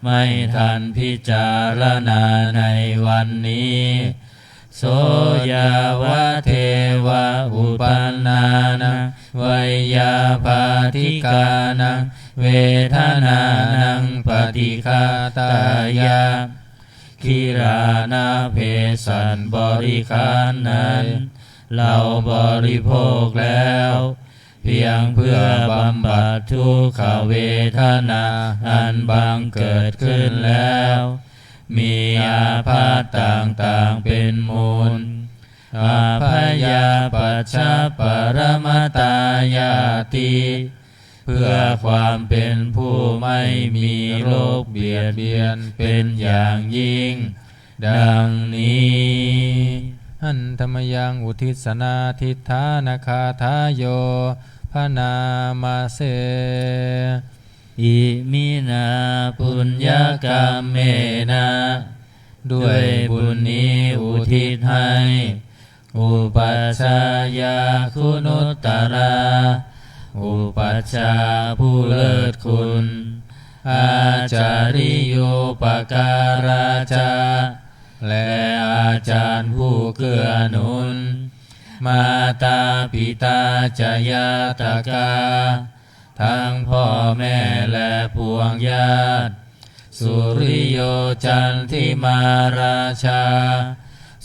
ไม่ทันพิจารณาในวันนี้ So yāvadeva uppannānaṃ veyyābādhikānaṃ vedanānaṃ paṭighātāya, gilānabhesajjaparikkhāro นั้น เราบริโภคแล้ว เพียงเพื่อบำบัดทุกขเวทนาอันบังเกิดขึ้นแล้ว มีอาพาธต่างๆเป็นมูล Abyāpajjhaparamatāyāti เพื่อความเป็นผู้ไม่มีโรคเบียดเบียนเป็นอย่างยิ่ง ดังนี้ Handa mayaṃ uddissanādhiṭṭhānagāthāyo bhaṇāma se. Iminā puññakammena ด้วยบุญนี้อุทิศให้ Upajjhāyā guṇuttarā อุปัชฌาย์ผู้เลิศคุณ Ācariyūpakārā ca และอาจารย์ผู้เกื้อหนุน Mātā pitā ca ñātakā ทั้งพ่อแม่และปวงญาติ Suriyo candimā rājā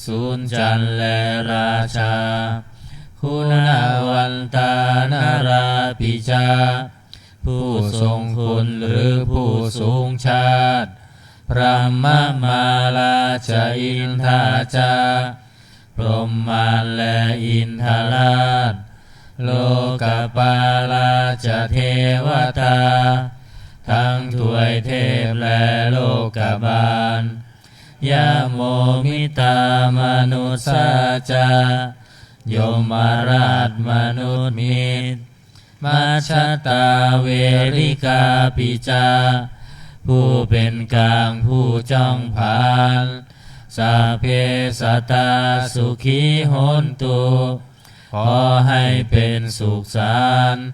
สุญจันทร์และราชา Guṇavantā narāpi ca ผู้ทรงคุณหรือผู้สูงชาติ Brahmamārā ca indā ca พรหมมารและอินทราช Lokapālā ca devatā ทั้งทวยเทพและโลกบาล Yamo mittā manussā ca ยมราชมนุษย์มิตร Majjhattā verikāpi ca ผู้เป็นกลางผู้จ้องผลาญ Sabbe sattā sukhī hontu ขอให้เป็นสุขสันต์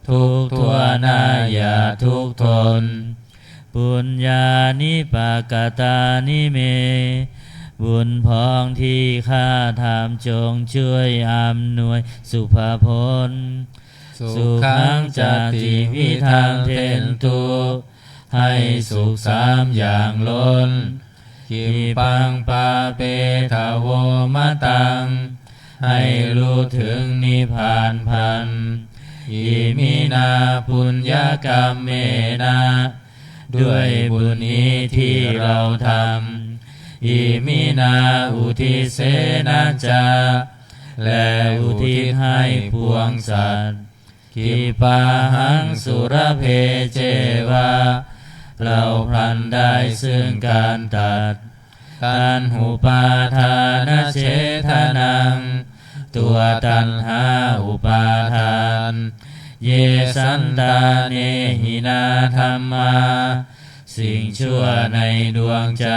ทุกทั่วหน้าอย่าทุกข์ทน Puññāni pakatāni me บุญพองที่ข้าทำจงช่วยอำนวยสุภผล Sukhaṃ ca tividhaṃ dentu ให้สุขสามอย่างล้น Khippaṃ pāpetha vo mataṃ ให้รู้ถึงนิพพานพลัน Iminā puññakammena ด้วยบุญนี้ที่เราทำ Iminā uddisena ca และอุทิศให้ปวงสัตว์ Khippāhaṃ sulabhe ceva เราพลันได้ซึ่งการตัด Taṇhupādānachedanaṃ ตัวตัณหาอุปาทาน Ye santāne hinā dhammā สิ่งชั่วในดวงใจ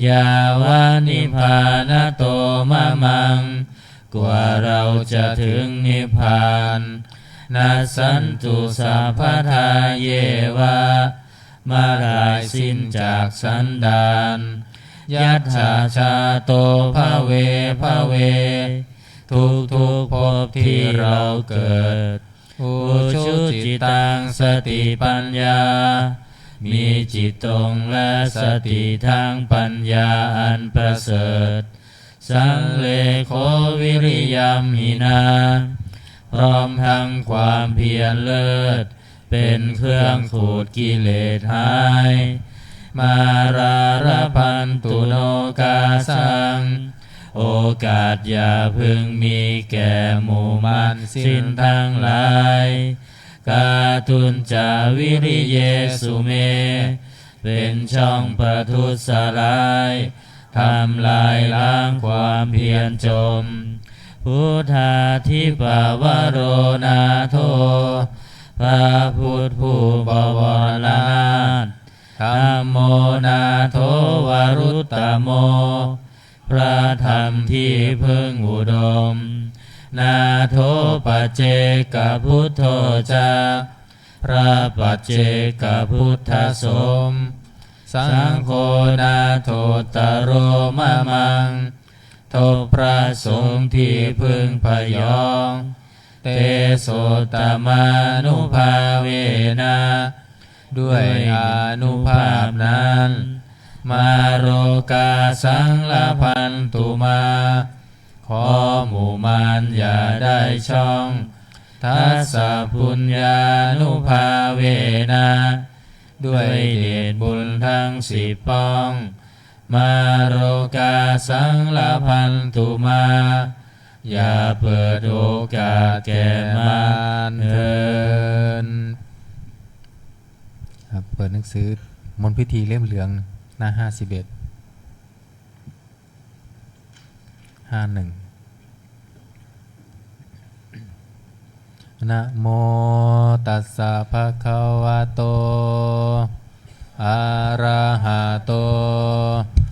Yāva nibbānato mamaṃ กว่าเราจะถึงนิพพาน Nassantu sabbadā yeva เมื่อไรสิ้นจากสันดาน Yattha jāto bhave bhave ทุกๆภพที่เราเกิด Ujucittaṃ satipaññā มีจิตตรงและสติทั้งปัญญาอันประเสริฐ Sallekho viriyamhinā พร้อมทั้งความเพียรเลิศ เป็นเครื่องขูดกิเลสหาย Mārā labhantu nokāsaṃ โอกาสอย่าพึงมีแก่หมู่มารสิ้นทั้งหลาย Kātuñca viriyesu me เป็นช่องประทุษร้าย ทำลายล้างความเพียรจม Buddhādhipavaro nātho พระพุทธผู้บวรนาถ Dhammo nātho varuttamo พระธรรมที่พึ่งอุดม Nātho paccekabuddho ca พระปัจเจกพุทธสม Saṅgho nāthottaro mamaṃ ทบพระสงฆ์ที่พึ่งพยอง Tesottamānubhāvena ด้วยอานุภาพนั้น Mārokāsaṃ labhantu mā ขอหมู่มารอย่าได้ช่อง Dasapuññānubhāvena ด้วยเดชบุญทั้งสิบป้อง Mārokāsaṃ labhantu mā อย่าเปิดโอกาสแก่มารเถิด ครับ เปิดหนังสือมนต์พิธีเล่มเหลือง หน้าห้าสิบเอ็ด ห้าหนึ่ง Namo tassa bhagavato arahato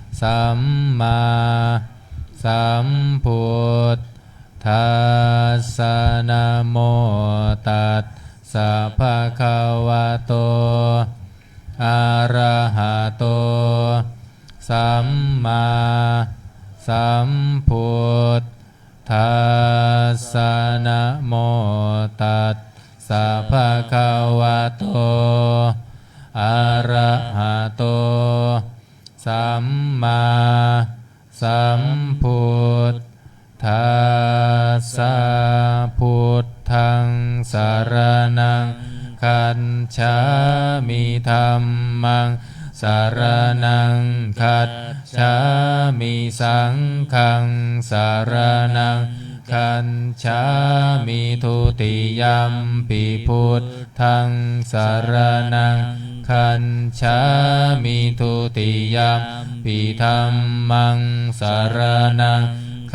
sammāsambuddhassa. Namo tassa bhagavato arahato sammāsambuddhassa. Namo tassa bhagavato arahato sammāsambuddhassa. Buddhaṃ saraṇaṃ gacchāmi. Dhammaṃ saraṇaṃ gacchāmi. Saṅghaṃ saraṇaṃ gacchāmi. Dutiyampi buddhaṃ saraṇaṃ gacchāmi. Dutiyampi dhammaṃ saraṇaṃ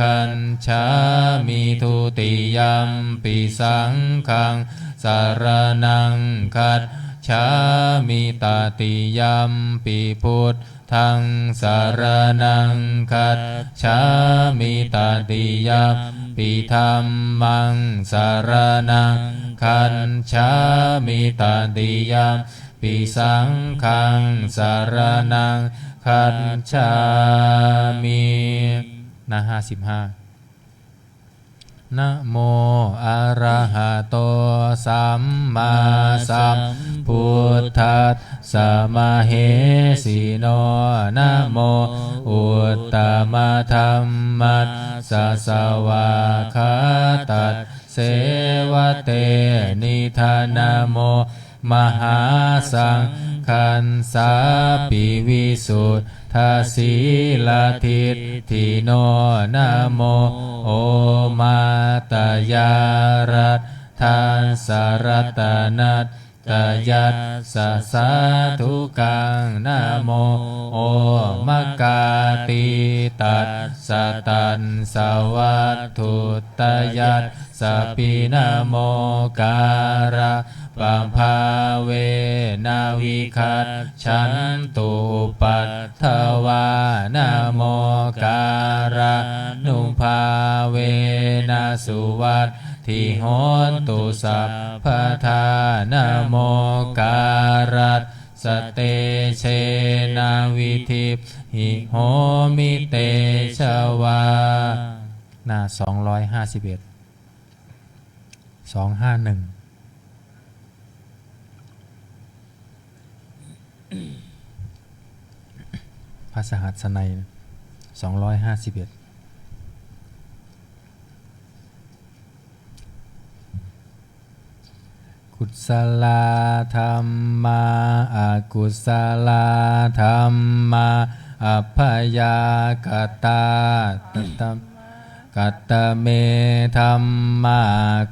gacchāmi. Dutiyampi saṅghaṃ saraṇaṃ gacchāmi. Tatiyampi buddhaṃ saraṇaṃ gacchāmi. Tatiyampi dhammaṃ saraṇaṃ gacchāmi. Tatiyampi saṅghaṃ saraṇaṃ gacchāmi. หน้าห้าสิบห้า Namo arahato sammāsambuddhassa mahesino. Namo uttamadhammassa svākkhātasseva tenidha. Namo mahāsaṅghassāpi visuddhasīladiṭṭhino. Namo omātyāraddhassa ratanattayassa sādhukaṃ. Namo omakātītassa tassa vatthuttayassapi. Namokārappabhāvena vigacchantu upaddavā. Namokārānubhāvena suvatthi hontu sabbadā. Namokārassa tejena vidhimhi homi tejavā. หน้าสองร้อยห้าสิบเอ็ด สองห้าหนึ่ง พระสหัสไนย สองร้อยห้าสิบเอ็ด Kusalā dhammā, akusalā dhammā, abyākatā. Katame dhammā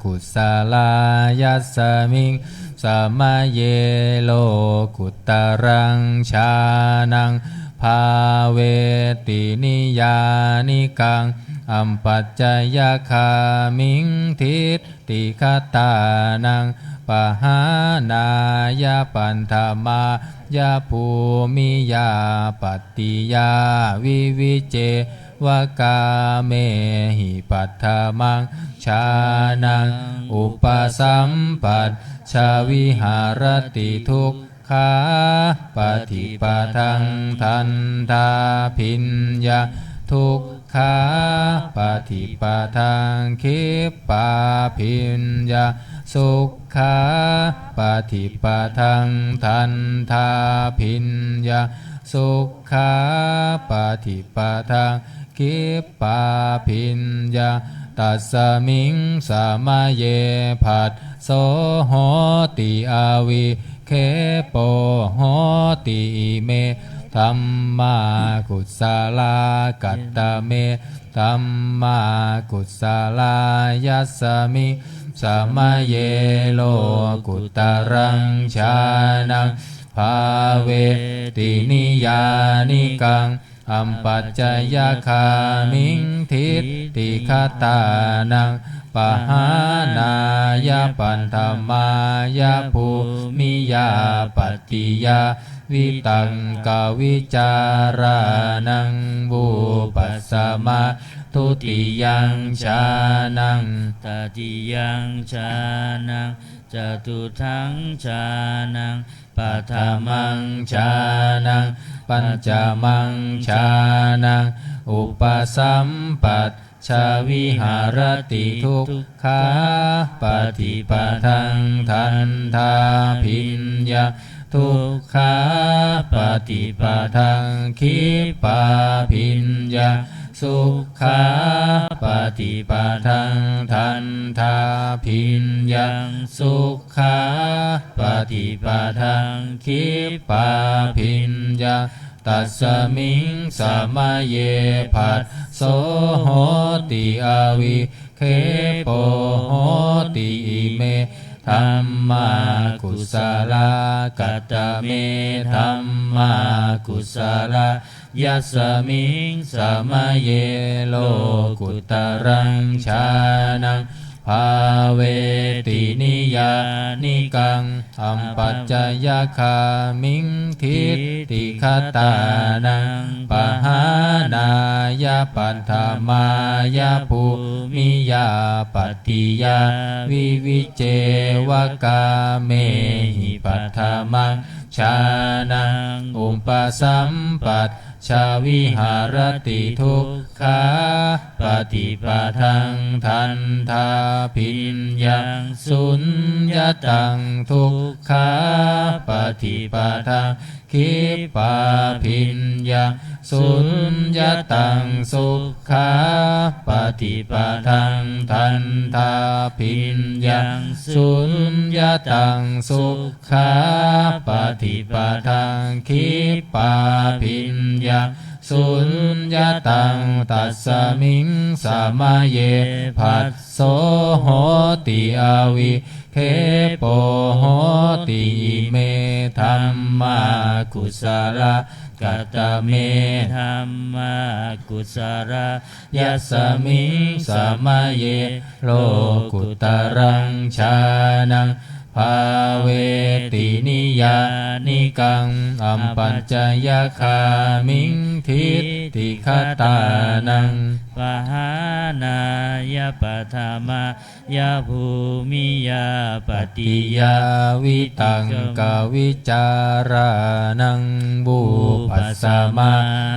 kusalā, yasmiṃ samaye lokuttaraṃ jhānaṃ bhāveti niyyānikaṃ apacayagāmiṃ diṭṭhigatānaṃ pahānāya paṭhamāya bhūmiyā pattiyā vivicceva kāmehi paṭhamaṃ jhānaṃ upasampajja viharati dukkhāpaṭipadaṃ dandhābhiññā dukkhāpaṭipadaṃ khippābhiññā sukhāpaṭipadaṃ dandhābhiññā sukhāpaṭipadaṃ khippābhiññā. Tasmiṃ samaye phasso hoti avikkhepo hoti. Ime dhammā kusalā. Katame dhammā kusalā? Yasmiṃ samaye lokuttaraṃ jhānaṃ bhāveti niyyānikaṃ apacayagāmiṃ diṭṭhigatānaṃ pahānāya paṭhamāya bhūmiyā pattiyā vitakkavicārānaṃ vūpasamo. Dutiyaṃ jhānaṃ tatiyaṃ jhānaṃ catutthaṃ jhānaṃ paṭhamaṃ jhānaṃ pañcamaṃ jhānaṃ upasampajja viharati dukkhāpaṭipadaṃ dandhābhiññā dukkhāpaṭipadaṃ khippābhiññā sukhāpaṭipadaṃ dandhābhiññā sukhāpaṭipadaṃ khippābhiññā. Tasmiṃ samaye phasso hoti avikkhepo hoti. Ime dhammā kusalā. Katame dhammā kusalā? Yasmiṃ samaye lokuttaraṃ jhānaṃ bhāveti niyyānikaṃ apacayagāmiṃ diṭṭhigatānaṃ pahānāya paṭhamāya bhūmiyā pattiyā vivicceva kāmehi paṭhamaṃ jhānaṃ upasampajja viharati dukkhāpaṭipadaṃ dandhābhiññā suññataṃ dukkhāpaṭipadaṃ khippābhiññā suññataṃ sukhāpaṭipadaṃ dandhābhiññā suññataṃ sukhāpaṭipadaṃ khippābhiññā suññataṃ. Tasmiṃ samaye phasso hoti avikkhepo hoti. Ime dhammā kusalā. Katame dhammā kusalā? Yasmiṃ samaye lokuttaraṃ jhānaṃ bhāveti niyyānikaṃ apacayagāmiṃ diṭṭhigatānaṃ pahānāya paṭhamā ya bhūmiyā pattiyā vitakkavicārānaṃ vūpasamo.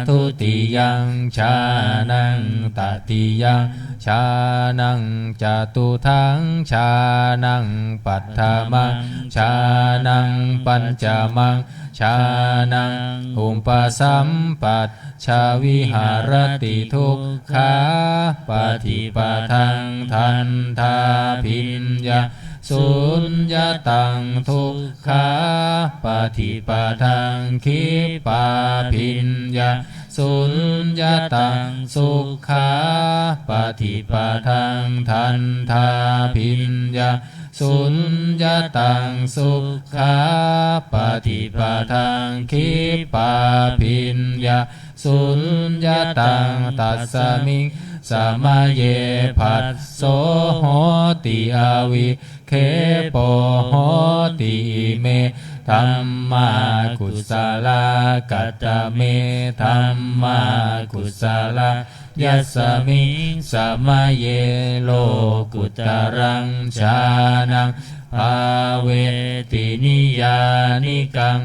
Dutiyaṃ jhānaṃ tatiyaṃ jhānaṃ catutthaṃ jhānaṃ paṭhamaṃ jhānaṃ pañcamaṃ jhānaṃ upasampajja viharati dukkhāpaṭipadaṃ dandhābhiññā suññataṃ dukkhāpaṭipadaṃ khippābhiññā suññataṃ sukhāpaṭipadaṃ dandhābhiññaṃ, suññataṃ sukhāpaṭipadaṃ khippābhiññaṃ, suññataṃ. Tasmiṃ samaye phasso hoti avi khepo hoti. Ime dhammā kusalā. Katame dhammā kusalā? Yasmiṃ samaye lokuttaraṃ jhānaṃ bhāveti niyyānikaṃ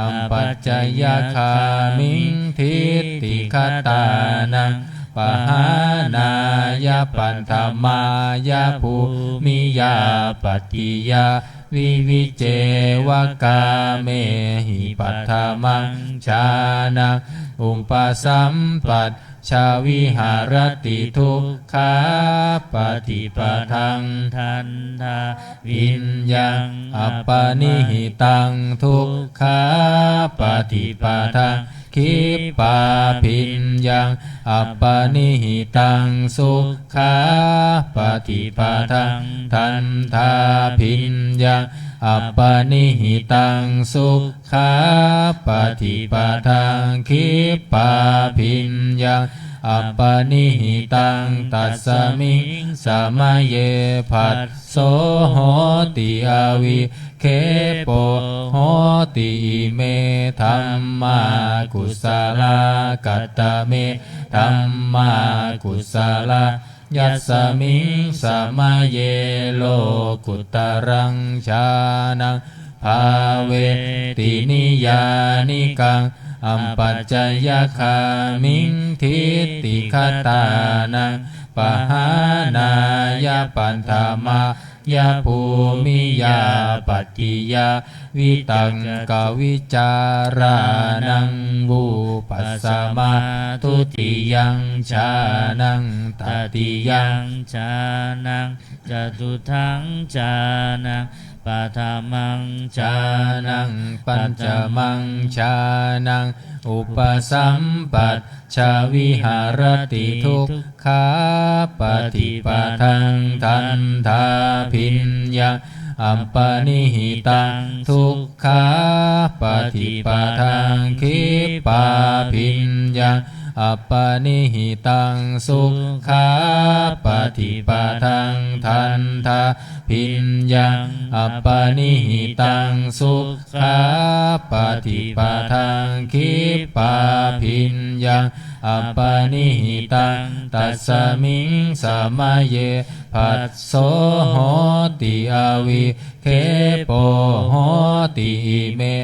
apacayagāmiṃ diṭṭhigatānaṃ pahānāya paṭhamāya bhūmiyā pattiyā vivicceva kāmehi paṭhamaṃ jhānaṃ upasampajja viharati dukkhāpaṭipadaṃ dandhābhiññaṃ apanihitaṃ dukkhāpaṭipadaṃ khippābhiññaṃ apanihitaṃ sukhāpaṭipadaṃ dandhābhiññaṃ apanihitaṃ sukhāpaṭipadaṃ khippābhiññaṃ apanihitaṃ. Tasmiṃ samaye phasso hoti avi khepo hoti. Ime dhammā kusalā. Katame dhammā kusalā? Yasmiṃ samaye lokuttaraṃ jhānaṃ bhāveti niyyānikaṃ apacayagāmiṃ diṭṭhigatānaṃ pahānāya paṭhamā ya bhūmiyā pattiyā vitakkavicārānaṃ vūpasamā dutiyaṃ jhānaṃ tatiyaṃ jhānaṃ catutthaṃ jhānaṃ paṭhamaṃ jhānaṃ pañcamaṃ jhānaṃ upasampaj ja viharati dukkhāpaṭipadaṃ dandhābhiññaṃ apanihitaṃ dukkhāpaṭipadaṃ khippābhiññaṃ apanihitaṃ sukhāpaṭipadaṃ dandhābhiññaṃ apanihitaṃ sukh khāpaṭipadaṃ khippābhiññaṃ apanihitaṃ tasmiṃ samaye phasso hoti avi khepo hoti ime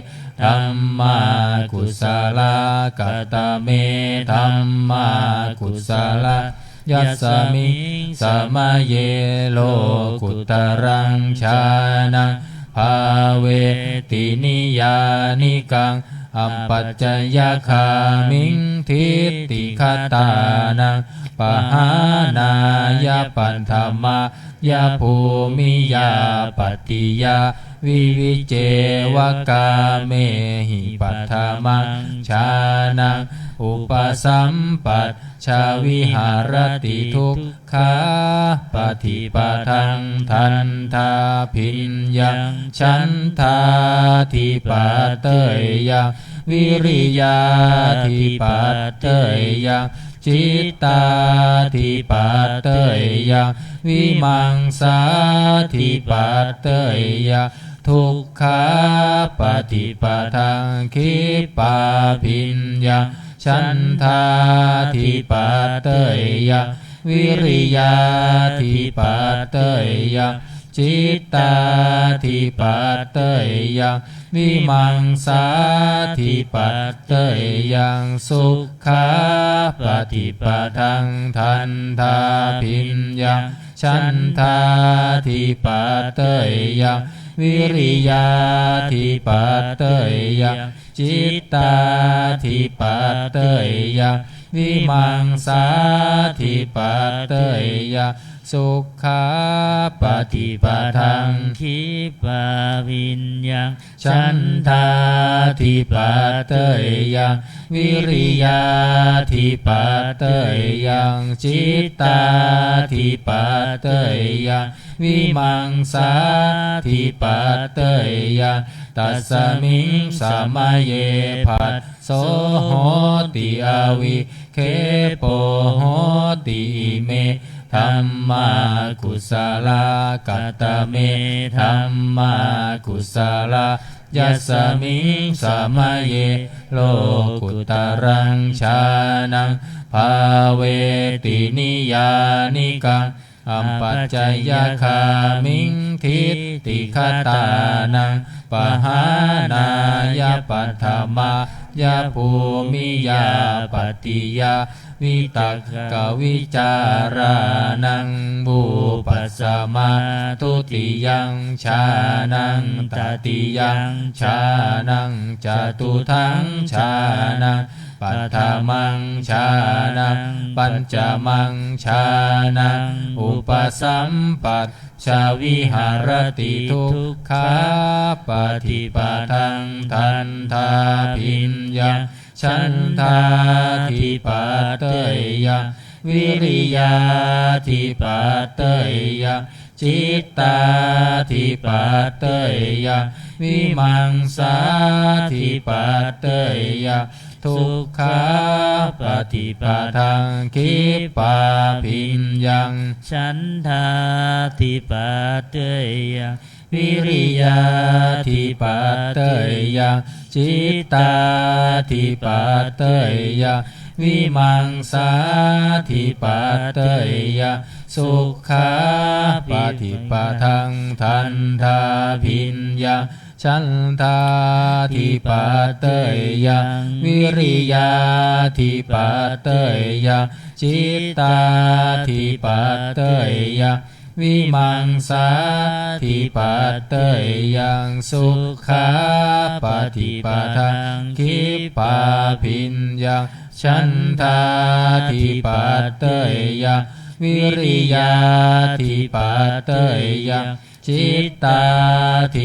dhammā kusalā katame dhammā kusalā yasmiṃ samaye lokuttaraṃ jhānaṃ bhāveti niyyānikaṃ apacayagāmiṃ diṭṭhigatānaṃ pahānāya paṭhamā ya bhūmiyā pattiyā vivicceva kāmehi paṭhamaṃ jhānaṃ upasampajja viharati dukkhāpaṭipadaṃ dandhābhiññaṃ chandādhipateyyaṃ vīriyādhipateyyaṃ cittādhipateyyaṃ vīmaṃsādhipateyyaṃ dukkhāpaṭipadaṃ khippābhiññaṃ chandādhipateyyaṃ vīriyādhipateyyaṃ cittādhipateyyaṃ vīmaṃsādhipateyyaṃ sukhāpaṭipadaṃ dandhābhiññaṃ chandādhipateyyaṃ vīriyādhipateyyaṃ cittādhipateyyaṃ vīmaṃsādhipateyyaṃ sukhapaṭipadaṃ khippābhiññaṃ chandādhipateyyaṃ vīriyādhipateyyaṃ cittādhipateyyaṃ vīmaṃsādhipateyyaṃ tasmiṃ samaye phasso hoti avikkhepo hoti ime dhammā kusalā. Katame dhammā kusalā? Yasmiṃ samaye lokuttaraṃ jhānaṃ bhāveti niyyānikaṃ apacayagāmiṃ diṭṭhigatānaṃ pahānāya paṭhamāya bhūmiyā pattiyā vitakkavicārānaṃ vūpasamā dutiyaṃ jhānaṃ tatiyaṃ jhānaṃ catutthaṃ jhānaṃ paṭhamaṃ jhānaṃ pañcamaṃ jhānaṃ upasampajja viharati dukkhapaṭipadaṃ dandhābhiññaṃ chandādhipateyyaṃ vīriyādhipateyyaṃ cittādhipateyyaṃ vīmaṃsādhipateyyaṃ dukkhapaṭipadaṃ khippābhiññaṃ chandādhipateyyaṃ vīriyādhipateyyaṃ cittādhipateyyaṃ vīmaṃsādhipateyyaṃ sukhapaṭipadaṃ dandhābhiññaṃ chandādhipateyyaṃ vīriyādhipateyyaṃ cittādhipateyyaṃ vīmaṃsādhipateyyaṃ sukhapaṭipadaṃ khippābhiññaṃ chandādhipateyyaṃ vīriyādhipateyyaṃ cittādhipateyyaṃ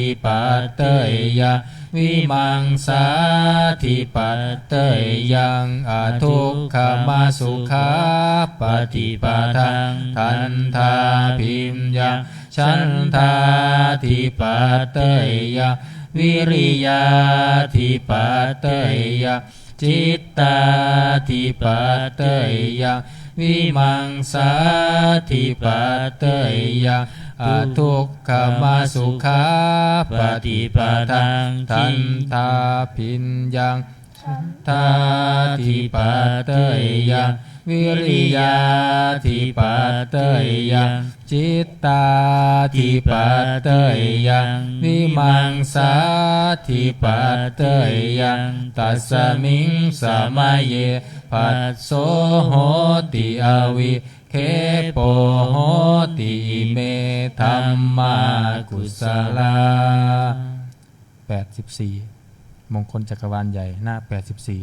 vīmaṃsādhipateyyaṃ adukkhamasukhāpaṭipadaṃ dandhābhiññaṃ chandādhipateyyaṃ vīriyādhipateyyaṃ cittādhipateyyaṃ vīmaṃsādhipateyyaṃ adukkhamasukhāpaṭipadaṃ dandhābhiññaṃ chandādhipateyyaṃ vīriyādhipateyyaṃ cittādhipateyyaṃ vīmaṃsādhipateyyaṃ tasmiṃ samaye phasso hoti avikkhepo hoti ime dhammā kusalā. แปดสิบสี่ มงคลจักรวาลใหญ่ หน้า แปดสิบสี่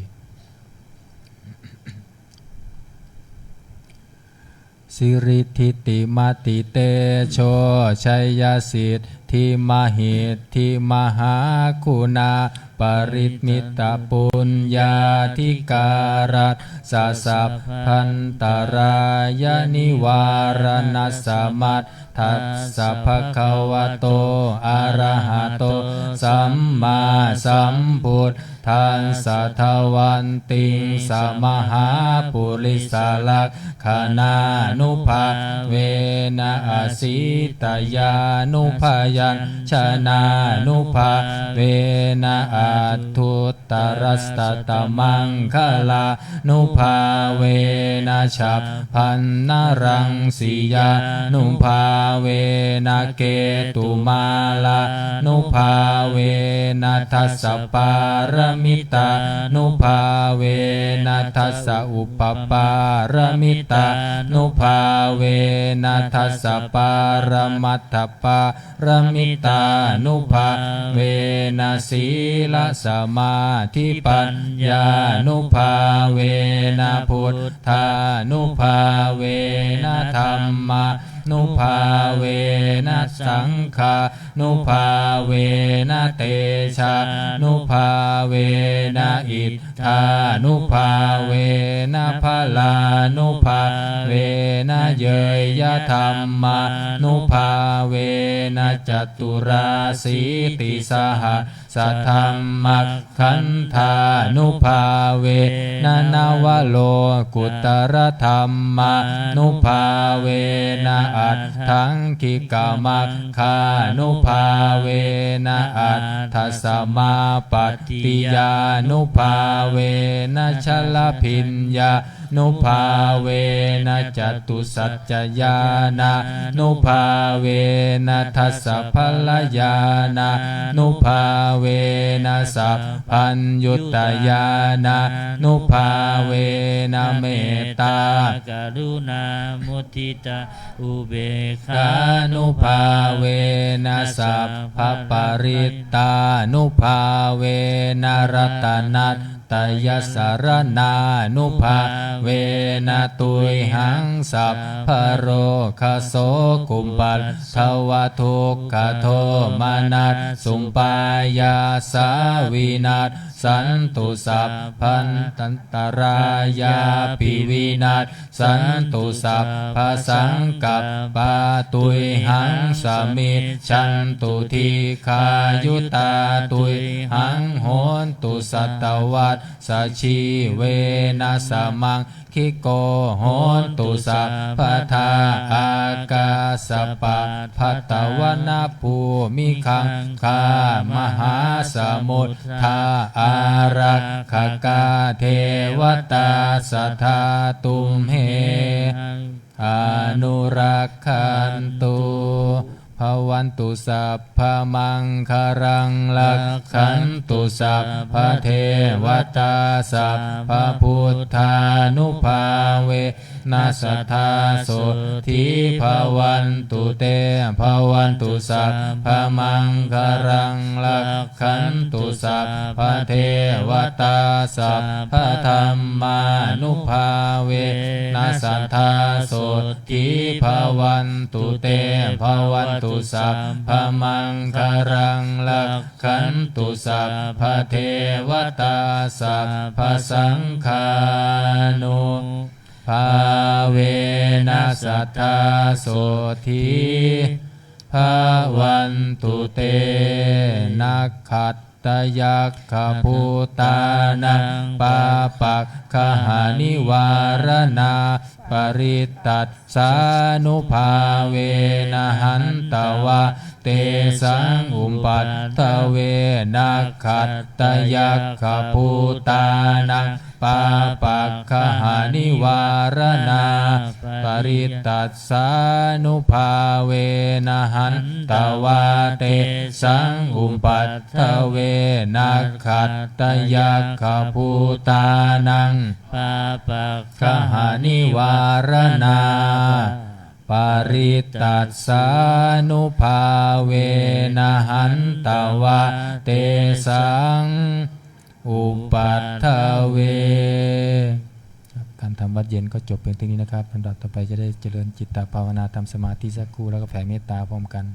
Siridhitimatitejojayasiddhimahiddhimahāguṇāparimitapuññādhikārassa sabbantarāyanivāraṇasamat thassa bhagavato arahato sammāsambuddhassa dvattiṃsamahāpurisalakkhaṇānubhāvena asītyānubyañjanānubhāvena aṭṭhut tarasatamaṅgalānubhāvena chabbaṇṇaraṃsiyānubhāvena ketumālānubhāvena dasapāramitānubhāvena dasaupapāramitānubhāvena dasaparamatthapā ramitānubhāvena sīlasamādhipaññānubhāvena buddhānubhāvena dhammā nubhāvena saṅghānubhāvena tejānubhāvena iddhānubhāvena balānubhāvena ñeyyadhammānubhāvena caturāsītisahas sadhammakkhandhānubhāvena navalokuttaradhammānubhāvena aṭṭhaṅgikamaggānubhāvena aṭṭhasamāpattiyānubhāvena chaḷabhiññā nubhāvena catusaccañāṇānubhāvena dasabalañāṇānubhāvena sabbaññutañāṇānubhāvena mettākaruṇāmuditāupekkhānubhāvena sabbaparittānubhāvena ratanattayasaraṇānubhāvena tuyhaṃ sabbarogasokupaddavadukkhadomanassupāyāsā vinassantu sabbaantarāyāpi vinassantu sabbasaṅkappā tuyhaṃ samijjhantu dīghāyutā tuyhaṃ hontu satavassajīvena samaṅgiko hontu sabbadā. Ākāsapabbatavanabhūmigaṅgāmahāsamud dā ārakkhakā devatā sadā tumhe anurakkhantu. Bhavantu sabbamaṅgalaṃ, rakkhantu sabbadevatā, sabbabuddhānubhāve na sadā sotthī bhavantu te. Bhavantu sabbamaṅgalaṃ, rakkhantu sabbadevatā, sabbadhammānubhāvena sadā sotthī bhavantu te. Bhavantu sabbamaṅgalaṃ, rakkhantu sabbadevatā, sabbasaṅghānu bhāvena sadā sotthī bhavantu te. Nakkhattayakkhabhūtānaṃ pāpaggahanivāraṇā parittassānubhāvena hantvā tesaṃ upaddave. Nakkhattayakkhabhūtānaṃ pāpaggahanivāraṇā parittassānubhāvena hantvā tesaṃ upaddave. Nakkhattayakkhabhūtānaṃ pāpaggahanivāraṇā parittassānubhāvena hantvā tesaṃ upaddave. ครับ การทำวัตรเย็นก็จบเพียงเท่านี้นะครับ ลำดับต่อไปจะได้เจริญจิตตภาวนา ทำสมาธิสักครู่ แล้วก็แผ่เมตตาพร้อมกัน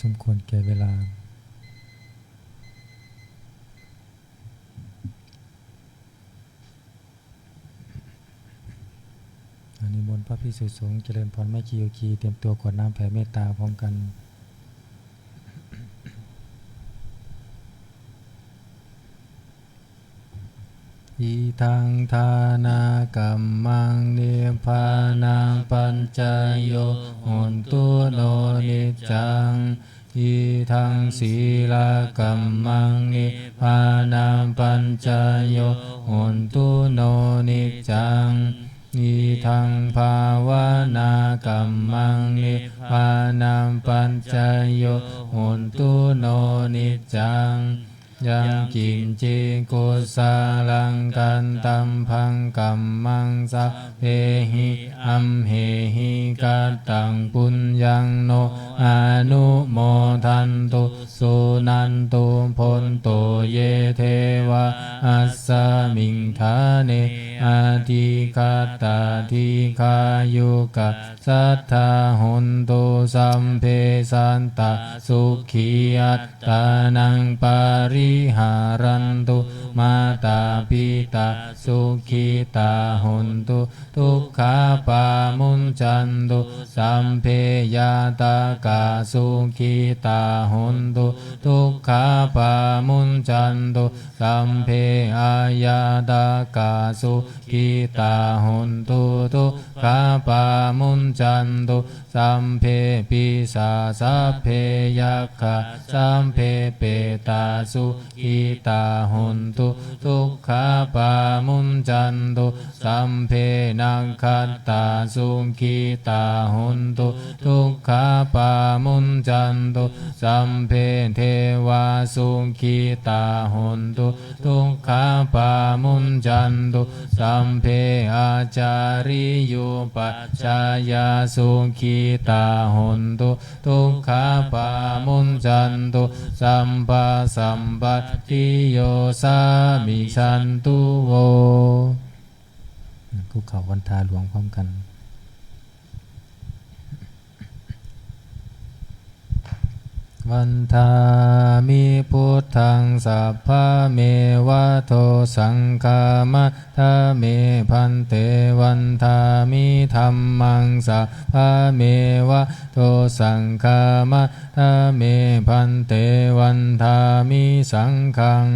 สมควรแก่เวลา นิมนต์พระภิกษุสงฆ์เจริญพรแม่ชีโยคี เตรียมตัวกรวดน้ำแผ่เมตตาพร้อมกัน Idaṃ dānakammaṃ nibbānapaccayo hotu no niccaṃ. Idaṃ sīlakammaṃ nibbānapaccayo hotu no niccaṃ. Idaṃ bhāvanākammaṃ nibbānapaccayo hotu no niccaṃ. Yaṅkiñci kusalaṃ kattabbaṃ kammaṃ sabbehi amhehi kataṃ puññaṃ no anumodantu suṇantu bhonto ye devā asmiṃ ṭhāne adhigatā dīghāyukā sadā hontu sabbe sattā sukhī attānaṃ pariharantu mātā pitā sukhitā hontu dukkhā pamuñcantu sabbe ñātakā sukhitā hontu dukkhā pamuñcantu sabbe aññātakā sukhitā hontu dukkhā pamuñcantu sabbe pisā sabbe yakkhā sabbe petā sukhitā hontu dukkhā pamuñcantu sabbe nakkhattā sukhitā hontu dukkhā pamuñcantu sabbe devā sukhitā hontu dukkhā pamuñcantu sabbe ācariyūpac cāyā sukhitā hontu dukkhā pamuñcantu sabbasampattī yosāmi santu vo. คุกเข่าวันทาหลวงพร้อมกัน Vandāmi buddhaṃ sabbameva dosaṃ khamatha me bhante. Vandāmi dhammaṃ sabbameva dosaṃ khamatha me bhante. Vandāmi saṅghaṃ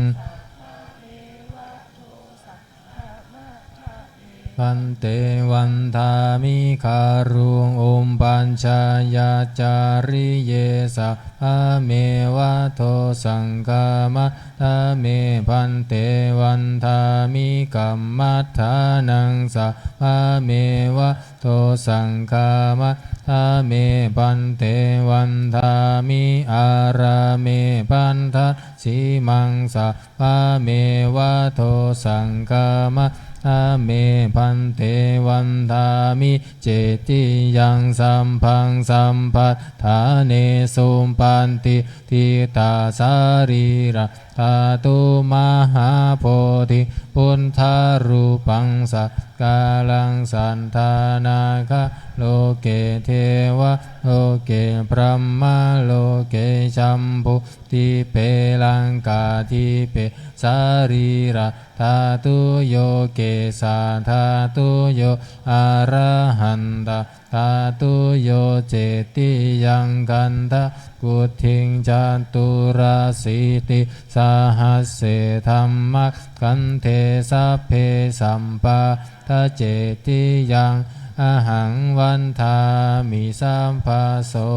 bhante. Vandāmi garuṃ upajjhāyācariye sabbameva dosaṃ khamatha me bhante. Vandāmi kammaṭṭhānaṃ sabbameva dosaṃ khamatha me bhante. Vandāmi ārāme bhante simaṃ sabbameva dosaṃ khamatha me bhante. Vandāmi cetiyaṃ sabbaṃ sabbaṭṭhānesu paṇḍitāsarīradhātu mahābodhiṃ buddharūpaṃ sakalaṃ sadā nāgaloke devaloke brahmaloke jambudīpe laṅkādīpe sarīradhātuyo kesādhātuyo arahantaṃ dhātuyo cetiyaṃ gandhakuṭiṃ caturāsītisahasсе dhammakkhandhe sabbe sampādacetiyaṃ ahaṃ vandāmi sabbaso.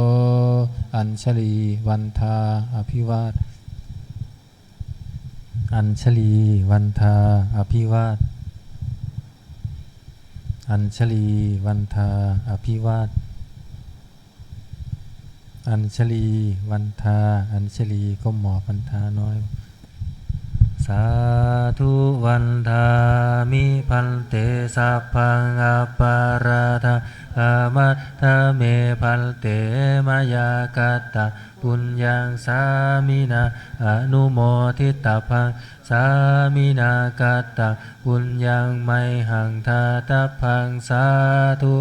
Añjalī vandā abhivād Añjalī vandā abhivād Añjalī vandā abhivād Añjalī vandā Añjalī ก้มหมอบ vandā น้อย Sādhu vandāmi bhante sabbaṃ aparādhaṃ khamatha me bhante mayā kattaṃ puññaṃ sāminā anumoditabbaṃ sāminā kattaṃ puññaṃ mayhaṃ dātabbaṃ sādhu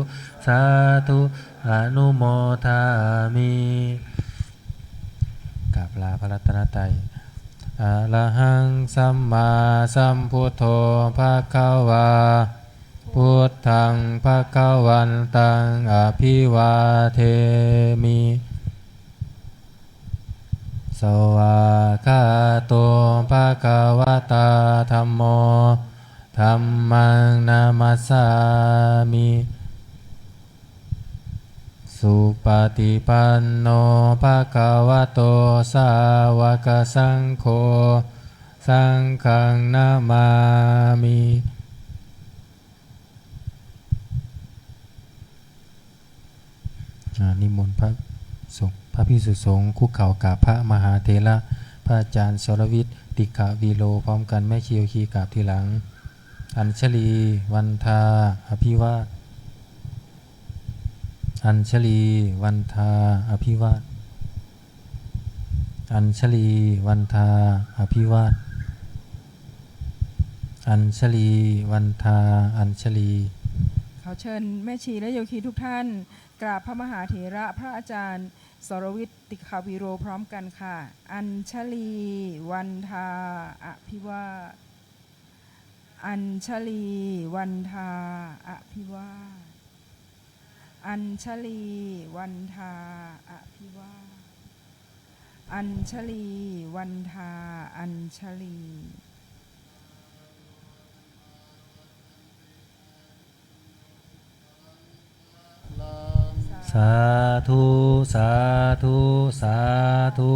sādhu anumodāmi. กราบลาพระรัตนตรัย Arahaṃ sammāsambuddho bhagavā, buddhaṃ bhagavantaṃ abhivādemi. Svākkhāto bhagavatā dhammo, dhammaṃ namassāmi. Supaṭipanno bhagavato sāvakasaṅgho, saṅghaṃ namāmi. อ่า นิมนต์พระสงฆ์ พระภิกษุสงฆ์คุกเข่ากราบพระมหาเถระ พระอาจารย์สรวิทย์ ติขวีโร พร้อมกัน แม่ชีโยคีกราบทีหลัง Añjalī vandā abhivā- Añjalī vandā abhivā- Añjalī vandā abhivā- Añjalī vandā añjalī. ขอเชิญแม่ชีและโยคีทุกท่าน กราบพระมหาเถระพระอาจารย์สรวิทย์ ติขวีโร พร้อมกันค่ะ Añjalī vandā abhivā- Añjalī vandā abhivā- Añjalī vandā abhivā- Añjalī vandā añjalī. Sādhu, sādhu, sādhu.